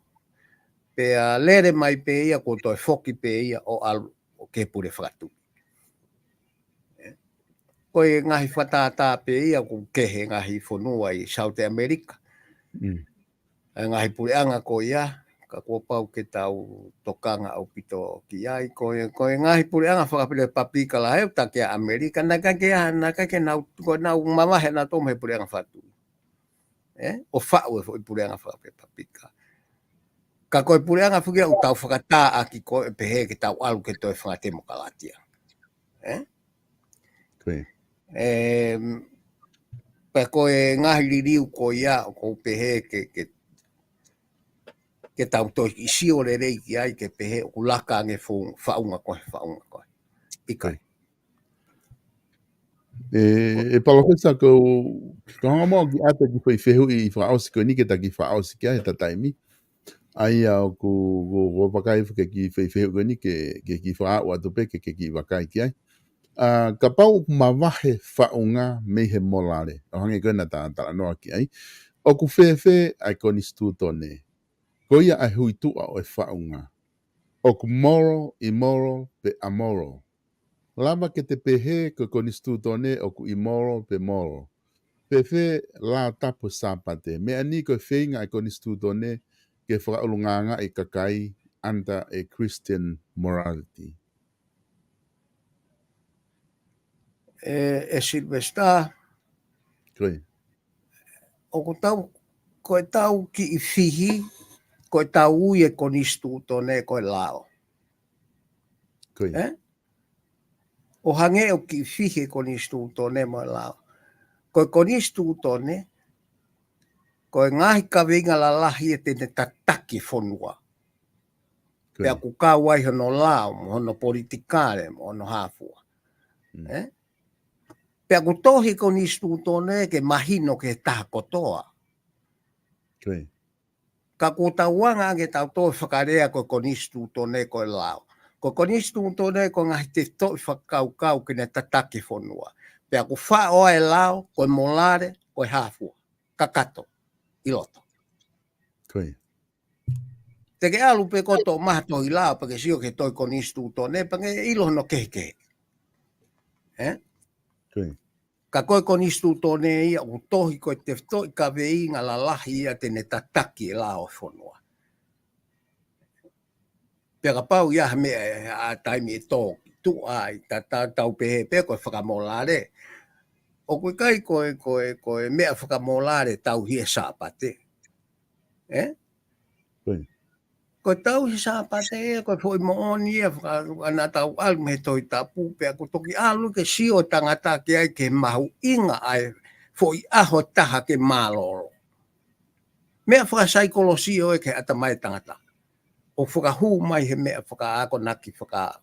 Pea lele mai pē ia kuo toe foki pē ia ʻo ʻalu ʻo ke pule fakatuʻi. Ko e ngaahi fakatātā pē ia ʻoku kehe ngaahi fonua ʻi South America. ʻA e ngaahi puleʻanga ko ia, ka kuo pau ke tau tokanga ʻaupito ki ai, ko e, ko e ngaahi puleʻanga fakapelepapika lahi ʻoku taki ʻa ʻAmelika, naʻe ʻikai ke ʻa, naʻe ʻikai ke nau, ko ʻenau mavahe nautolu mei he puleʻanga fakatuʻi. ʻE? ʻO faʻu e foʻi puleʻanga fakapelepapika. Ka ko e puleʻanga foki ia ʻoku tau fakatātā ʻaki ko e pehē ke tau ʻalu ke toe fakatemokalati. ʻE? ʻE, pea ko e ngaahi liliu ko ia, ʻoku ou pehē ke, ke, ke tau toe ʻi sio lelei ki ai ke pehē ʻoku laka ange fou-, faʻunga ko ē, faʻunga ko ē. ʻIkai. ʻE, ʻe Palōfesa ko, ko hanga mo ki ʻata ki foʻi fehuʻi fakaʻosi ko eni ke ta kiʻi fakaʻosi ki ai he ta taimi. ʻA ia ʻoku, ʻoku, ʻoku vakai ke kiʻi foʻi fehuʻi ko eni ke, ke kiʻi fakaʻau atu pē ke, ke kiʻi vakai ki ai. ʻA, kapau ʻoku mavahe faʻunga mei he molale. ʻO hangē ko ena ta talanoa ki ai. ʻOku fēfē ʻa e konisitūtone. Ko ia ʻa e huituʻa ʻo e faʻunga. ʻOku moral, immoral, pe amoral. Lava ke te pehē ko e konisitūtone ʻoku immoral pe moral. Fēfē lao tapu Sāpate. Meʻa ni ko e feinga ʻa e konisitūtone ke fakaʻulungaanga ʻa e kakai under a Christian morality. ʻE, ʻe Sylvester. ʻOku tau, ko e tau kiʻi fihi, ko e tau ui e konisitūtone ko e lao. ʻE? ʻO hangē ʻoku kiʻi fihi e konisitūtone mo e lao. Ko e konisitūtone, ko e ngaahi kaveinga lalahi ʻe te ne tataki e fonua. Pea ʻoku kau ai hono lao, mo hono politikale, mo hono hā fua. ʻE? Pea ʻoku tohi konisitūtone ke mahino ki he taha kotoa. Ka kuo tau anga ange tau toe fakalea ko e konisitūtone ko e lao. Ko e konisitūtone ko e ngaahi tefitoʻi fakakaukau ke ne tataki e fonua. Pea ʻoku faʻo ai e lao, ko e molale, ko e hā fua. Kakato, ʻi loto. Te ke ʻalu pē koe ʻo toʻo mai ha tohi lao, pea ke sio ki he tohi konisitūtone, pea ke ʻilo hono kehekehe. ʻE? Ka ko e konisitūtone ia ʻoku tohi ko e tefitoʻi kaveinga lalahi ia te ne tataki e lao e fonua. Pea kapau ʻe ʻi ai ha meʻa ʻa e taimi ʻe tō ki tuʻa ai, ta, ta, tau pehē pē ko e fakamolale. ʻOku ʻikai ko e, ko e, ko e meʻa fakamolale tauhi e Sāpate. ʻE? Ko e tauhi Sāpate ia, ko e foʻi moʻoni ia, faka-, ʻa ena tau ʻalu mei he Tohi Tapu, pea ʻoku toki ʻalu ke sio e tangata ki ai ke mahuʻinga ʻa e foʻi ʻaho ʻe taha ke mālōlō. Meʻa fakasaikolosi ʻo e ke ʻatamai tangata. ʻO fakahū mai he meʻa fakaakonaki, faka-,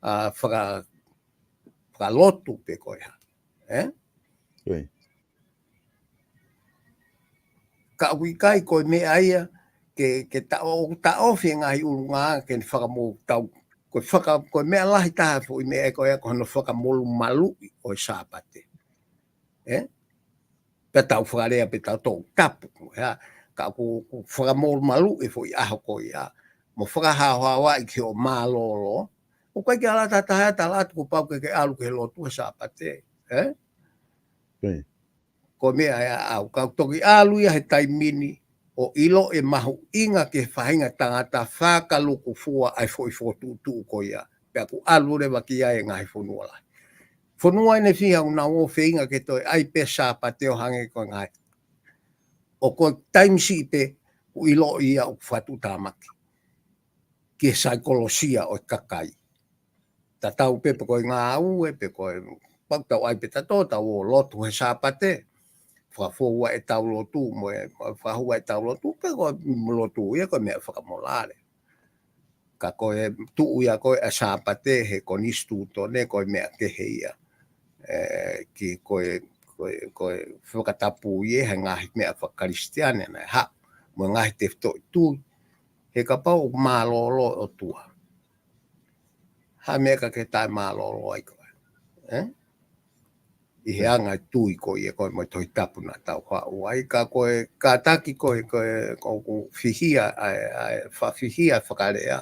ʻa, faka-, fakalotu pe ko e hā. ʻE? Ui. Ka ʻoku ʻikai ko e meʻa ia ke, ke taʻo, ʻoku taʻofi e ngaahi ʻulungaanga ke ne fakamou tau. Ko e faka-, ko e meʻa lahi taha foʻi meʻa ko ia ko hono fakamolumaluʻi ʻo e Sāpate. Ē? Pea tau fakalea pē tau tō tapu. Ē? Ka ʻoku, ʻoku fakamolumaluʻi e foʻi ʻaho ko ia. Mo fakahaohaoaʻi ki hoʻo mālōlō. ʻOku ʻikai ke ala tataha ʻa tala atu kuo pau ke ke ʻalu ki he lotu he Sāpate. Ē? Ko e meʻa ia ʻaʻau, ka u toki ʻalu ia he taimi ni, ʻo ʻilo e mahuʻinga ki he faʻahinga tangata fakalukufua ʻa e foʻi fokotuʻutuʻu ko ia. Pea ʻoku ʻalu leva ki ai e ngaahi fonua lahi. Fonua ʻe fiha ʻoku nau ō feinga ke toe ʻai pē Sāpate ʻo hangē ko e ngaahi. ʻO ko e taimi siʻi pē, ʻoku ʻilo ia ʻoku fakatuʻutāmaki ki he saikolosia ʻo e kakai. Tatau pē pe ko e ngāue, pe ko e, pau tau ʻai pē tato, tau ō lotu he Sāpate. Fakafou ʻetau lotu, mo e, fakafou ʻetau lotu, pe ko e lotu ia ko e meʻa fakamolale. Ka ko e tuʻu ia ko e Sāpate he konisitūtone ko e meʻa kehe ia. Ē, ki ko e, ko e, ko e fakatapu ia he ngaahi meʻa fakakalisitiane naʻe haʻu. Mo e ngaahi tefitoʻi tui. He kapau ʻoku mālōlō e ʻOtua. Ha meʻa ka ke taʻemālōlō ai koe. Ē? ʻI he anga e tui ko ia ko e mo e Tohi Tapu naʻa tau haʻu ai ka ko e kātaki ko e, ko e, ko ʻoku fihia, ʻa e, ʻa e, faʻa fihia e fakalea.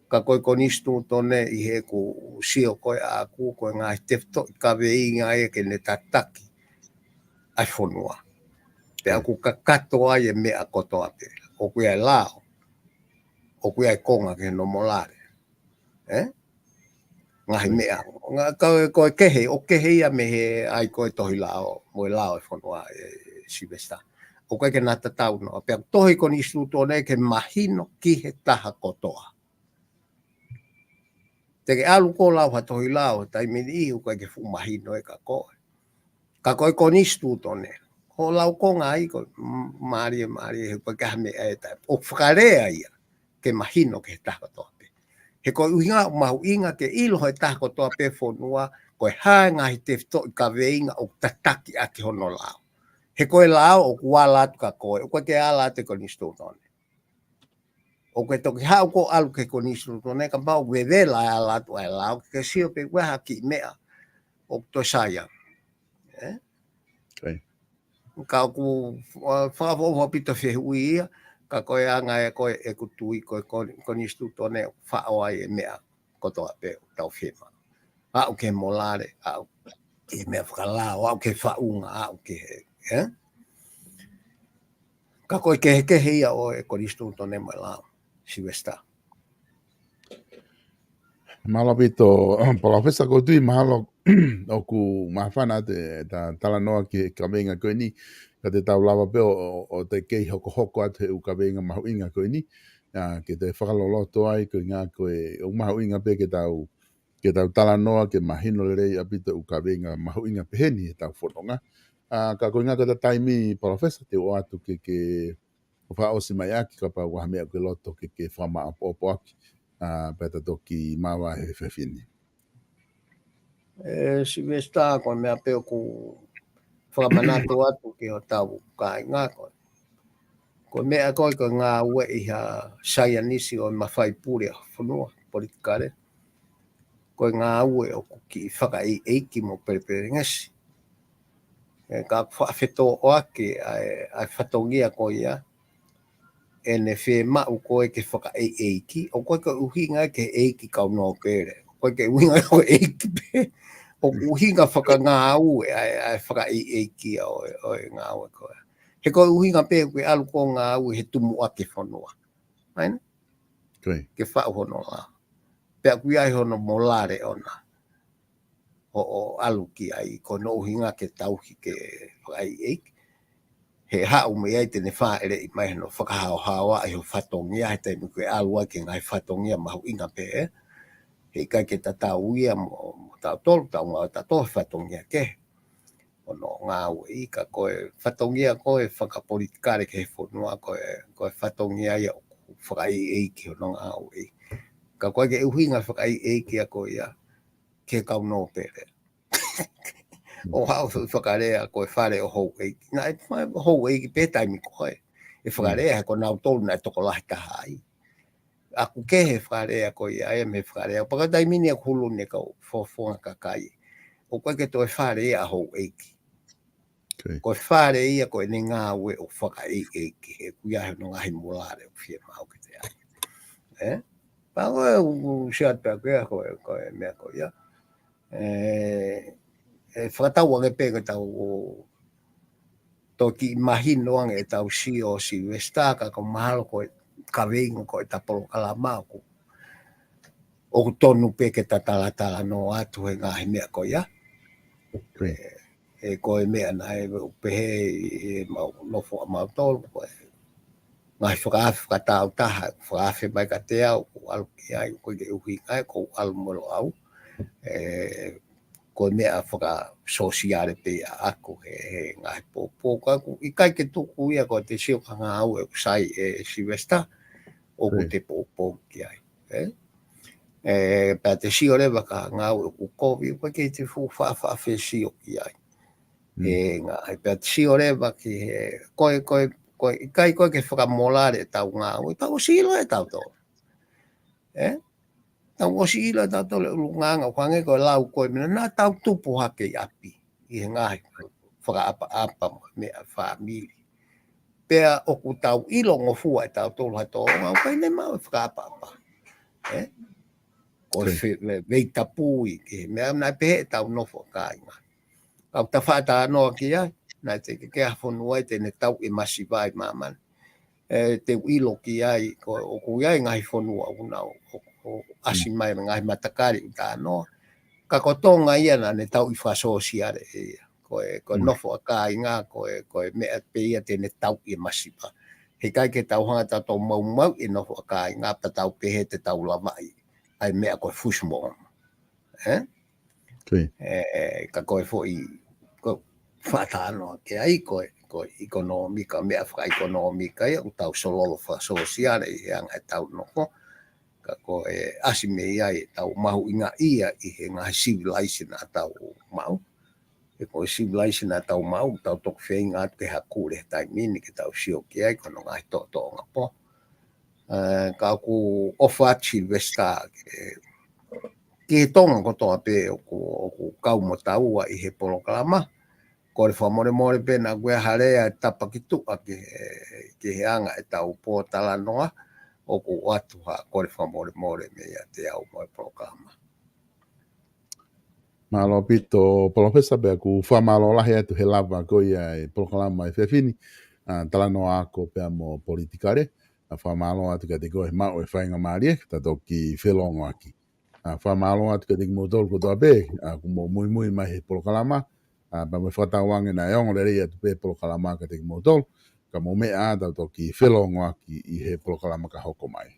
Ka ko e konisitūtone ʻi heʻeku sio ko e ʻaʻaku ko e ngaahi tefitoʻi kaveinga ia ke ne tataki ʻa e fonua. Pea ʻoku kakato ai e meʻa kotoa pē. ʻOku ʻi ai e lao. ʻOku ʻi ai e konga ke nomolale. Ē? Ngaahi meʻa. Ngā, ka, ko e kehe, ʻoku kehe ia mei he ʻai ko e tohi lao, mo e lao e fonua ē Sivesitā. ʻOku ʻikai ke na tatau noa. Pea tohi konisitūtone ke mahino ki he taha kotoa. Te ke ʻalu ko lau ha tohi lao, taimi ni ʻoku ʻikai ke fuʻu mahino ʻe ka koe. Ka ko e konisitūtone. Ho lau konga ai ko m-, mālie, mālie, he ʻoku ʻikai ke ha meʻa ʻe taʻe. ʻOku fakalea ia, ke mahino ki he taha kotoa pē. He ko e ʻuhinga ʻoku mahuʻinga ke ʻilo he taha kotoa pē fonua, ko e hā e ngaahi tefitoʻi kaveinga ʻoku tataki ʻaki hono lao. He ko e lao ʻoku ala atu ka koe, ʻoku ʻikai ke ala atu e konisitūtone. ʻOku ke toki haʻu ko ʻalu ki he konisitūtone, kapau ʻoku vevela e ala atu ʻa e lao, ke sio pē ʻoku ʻi ai ha kiʻi meʻa ʻoku toe sai ange. Ē? Ka ʻoku, ʻa, fakaʻofoʻofa ʻaupito fehuʻi ia, ka ko e anga ē ko e ʻeku tui, ko e kon-, konisitūtone ʻoku faʻo ai e meʻa kotoa pē ʻoku tau fiemaʻu. Aʻu ki he molale, aʻu ki he meʻa fakalao, aʻu ki he faʻunga, aʻu ki he, ē? Ka ko e kehekehe ia ʻo e konisitūtone mo e lao, Sivesitā. Mālō ʻaupito, Palōfesa, ʻoku ou tui mahalo ʻoku māfana atu ʻeta talanoa ki he kaveinga ko eni, ka te tau lava pē ʻo, ʻo, ʻo toe kei hokohoko atu he ʻū kaveinga mahuʻinga ko eni, ʻa, ke toe fakaloloto ai, ko e ʻuhinga ko e, ʻoku mahuʻinga pē ke tau, ke tau talanoa, ke mahino lelei ʻaupito e ʻū kaveinga mahuʻinga peheni ʻi heʻetau fononga. ʻA, ka ko e ʻuhinga ko ʻeta taimi, Palōfesa, te u ʻoatu ke, ke ʻo fakaʻosi mai ʻaki kapau ʻoku ʻi ai ha meʻa ʻoku ke loto ke, ke fakamāʻopoʻopo ʻaki, ʻa, pea ta toki māvae he efiafi ni. Ē, Sivesitā, ko e meʻa pē ʻoku fakamanatu atu ki hotau kāinga ko e. Ko e meʻa ko e ko e ngāueʻi ha saienisi ʻo e mafai pule ʻa e fonua, politikale. Ko e ngāue ʻoku kiʻi fakaʻeiʻeiki mo pelepelengesi. Ē, ka ʻoku faʻa fetōʻaki ʻa e, ʻa e fatongia ko ia, ʻene fiemaʻu ko e ke fakaʻeiʻeiki, ʻoku ʻikai ke ʻuhinga ki he ʻeiki kau nōpele. ʻOku ʻikai ke ʻuhinga ko e ʻeiki pē, ʻoku ʻuhinga fakangāue ʻa e, ʻa e fakaʻeiʻeiki ʻo e, ʻo e ngāue ko ia. He ko e ʻuhinga pē ʻoku ke ʻalu ko e ngāue he tumuʻaki e fonua. ʻAi nē? Ko ia. Ke faʻu hono lao. Pea ʻoku ʻi ai hono molale ʻona. ʻO, ʻo ʻalu ki ai, ko hono ʻuhinga ke tauhi ke fakaʻeiʻeiki. He haʻu mei ai te ne fāʻeleʻi mai hono fakahaohaoaʻi ho fatongia, he taimi ʻoku ke ʻalu ai ki he ngaahi fatongia mahuʻinga pē, ē. He ʻikai ke tatau ia mo, mo tautolu, tau ngāue tautolu he fatongia kehe. Hono ngāueʻi ka ko e fatongia ko e fakapolitikale ki he fonua ko e, ko e fatongia ia ʻoku fakaʻeiʻeiki hono ngāueʻi. Ka ʻoku ʻikai ke ʻuhinga fakaʻeiʻeiki ia ko ia ki he kau nōpele. ʻO haʻu ʻo fakalea ko e fale ʻo houʻeiki. Naʻe fai houʻeiki pē taimi ko ē. ʻE fakalea he ko nautolu naʻe tokolahi taha ai. ʻOku kehe e fakalea ko ia ia mei he fakalea. Pea ko e taimi ni ʻoku hulu ni e kau fakafofonga kakai. ʻOku ʻikai ke toe fale ia ʻa houʻeiki. Ko e fale ia ko ʻene ngāue ʻo fakaʻeiʻeiki. He ʻoku ʻi ai hono ngaahi molale ʻoku fiemaʻu ke te ai. Ē? Pea ko e u, u siat pea ko e, ko e, ko e meʻa ko ia. ʻE, ʻe fakatau ange pē ke tau ʻo toki mahino ange ʻetau sio ʻo Silivesitā ka ko mahalo ko e kaveinga ko ʻeta polokalama ʻoku, ʻoku tonu pē ke ta talatalanoa atu he ngaahi meʻa ko ia. ʻE, ʻe ko e meʻa naʻe pehē ʻe mau nofo ʻa mautolu, ko e ngaahi fakaafe fakataautaha, fakaafe mai kiate au, ʻoku ʻalu ki ai, ko e ʻuhinga ia, ʻoku ʻalu mo au. ʻE, ko e meʻa fakasōsiale pē ia ʻaʻaku he, he ngaahi poupou. Ka ʻoku ʻikai ke tuku ia ko e te sio ki ha ngāue ʻoku sai ʻe Silivesitā, ʻoku te poupou ki ai. Ē? Ē, pea te sio leva ki ha ngāue ʻoku kovi, ʻoku ʻikai ke te fuʻu faʻa, faʻa fie sio ki ai. He ngaahi, pea te sio leva ki he, ko e, ko e, ko e, ʻikai ko e ke fakamolale ʻetau ngāue, tau ʻosi ʻilo ʻe tautolu. Ē? Tau ʻosi ʻilo ʻe tautolu e ʻulungaanga, ʻo hangē ko e lau ko e meʻa naʻa tau tupu hake ʻi ʻapi, ʻi he ngaahi fakaʻapaʻapa mo e meʻa fāmili. Pea ʻoku tau ʻilongofua ʻe tautolu ha tōʻonga, ʻoku ʻikai ne maʻu e fakaʻapaʻapa. Ē? Ko e fe-, ve-, veitapui, ke meʻa naʻe pehē ʻetau nofo ʻa kāinga. Ka ʻoku ta faʻa talanoa ki ai, naʻe teʻeki ke ʻi ai ha fonua ia te ne tauʻi e masiva ʻi māmani. ʻE, te u ʻilo ki ai, ko, ʻoku ʻi ai e ngaahi fonua ʻoku nau, ʻo, ʻo ʻasi mai e ngaahi matakali ʻoku talanoa. Ka ko Tonga ia naʻa ne tauʻi fakasōsiale ʻe ia. Ko e, ko e nofo ʻa kāinga, ko e, ko e meʻa pē ia te ne tauʻi e masiva. He ʻikai ke tau hanga tautolu ʻo maumauʻi e nofo ʻa kāinga, pea tau pehē te tau lavaʻi ʻa e meʻa ko e fusi moʻunga. Ē? ʻE, ka ko e foʻi, ko e faʻa talanoa ki ai, ko e, ko e ʻikonōmika, meʻa fakaʻikonōmika ia, ʻoku tau sololo fakasōsiale ʻi he anga ʻetau nofo. Ka ko e ʻasi mei ai ʻetau mahuʻingaʻia ʻi he ngaahi sivilaise naʻa tau maʻu. He ko e sivilaise naʻa tau maʻu, tau toki feinga atu ke hakule he taimi ni ke tau sio ki ai, ko hono ngaahi toʻotoʻonga pō. Ē, ka ʻoku ʻofa atu Silivesitā ki he, ki he Tonga kotoa pē ʻoku, ʻoku kau mo taua ʻi he polokalama. Kole fakamolemole pē naʻa ku ʻi ai ha lea ʻe tapa ki tuʻa ki he, ki he anga ʻetau pōtalanoa, ʻoku ʻoatu ha kole fakamolemole meiate au mo e polokalama. Mālō ʻaupito, Palōfesa, pea ʻoku fakamālō lahi atu he lava ko ia e polokalama he efiafi ni, ʻa, talanoa ako pea mo politikale, ʻa, fakamālō atu kiate koe he maʻu e faingamālie, ta toki felongoaki. ʻA, fakamālō atu kiate kimoutolu kotoa pē, ʻa, ʻoku mou muimui mai he polokalama, ʻa, pea mo e fakatauange naʻe ongo lelei atu pē polokalama kiate kimoutolu, ka mou meʻa ā, ta toki felongoaki ʻi he polokalama ka hoko mai.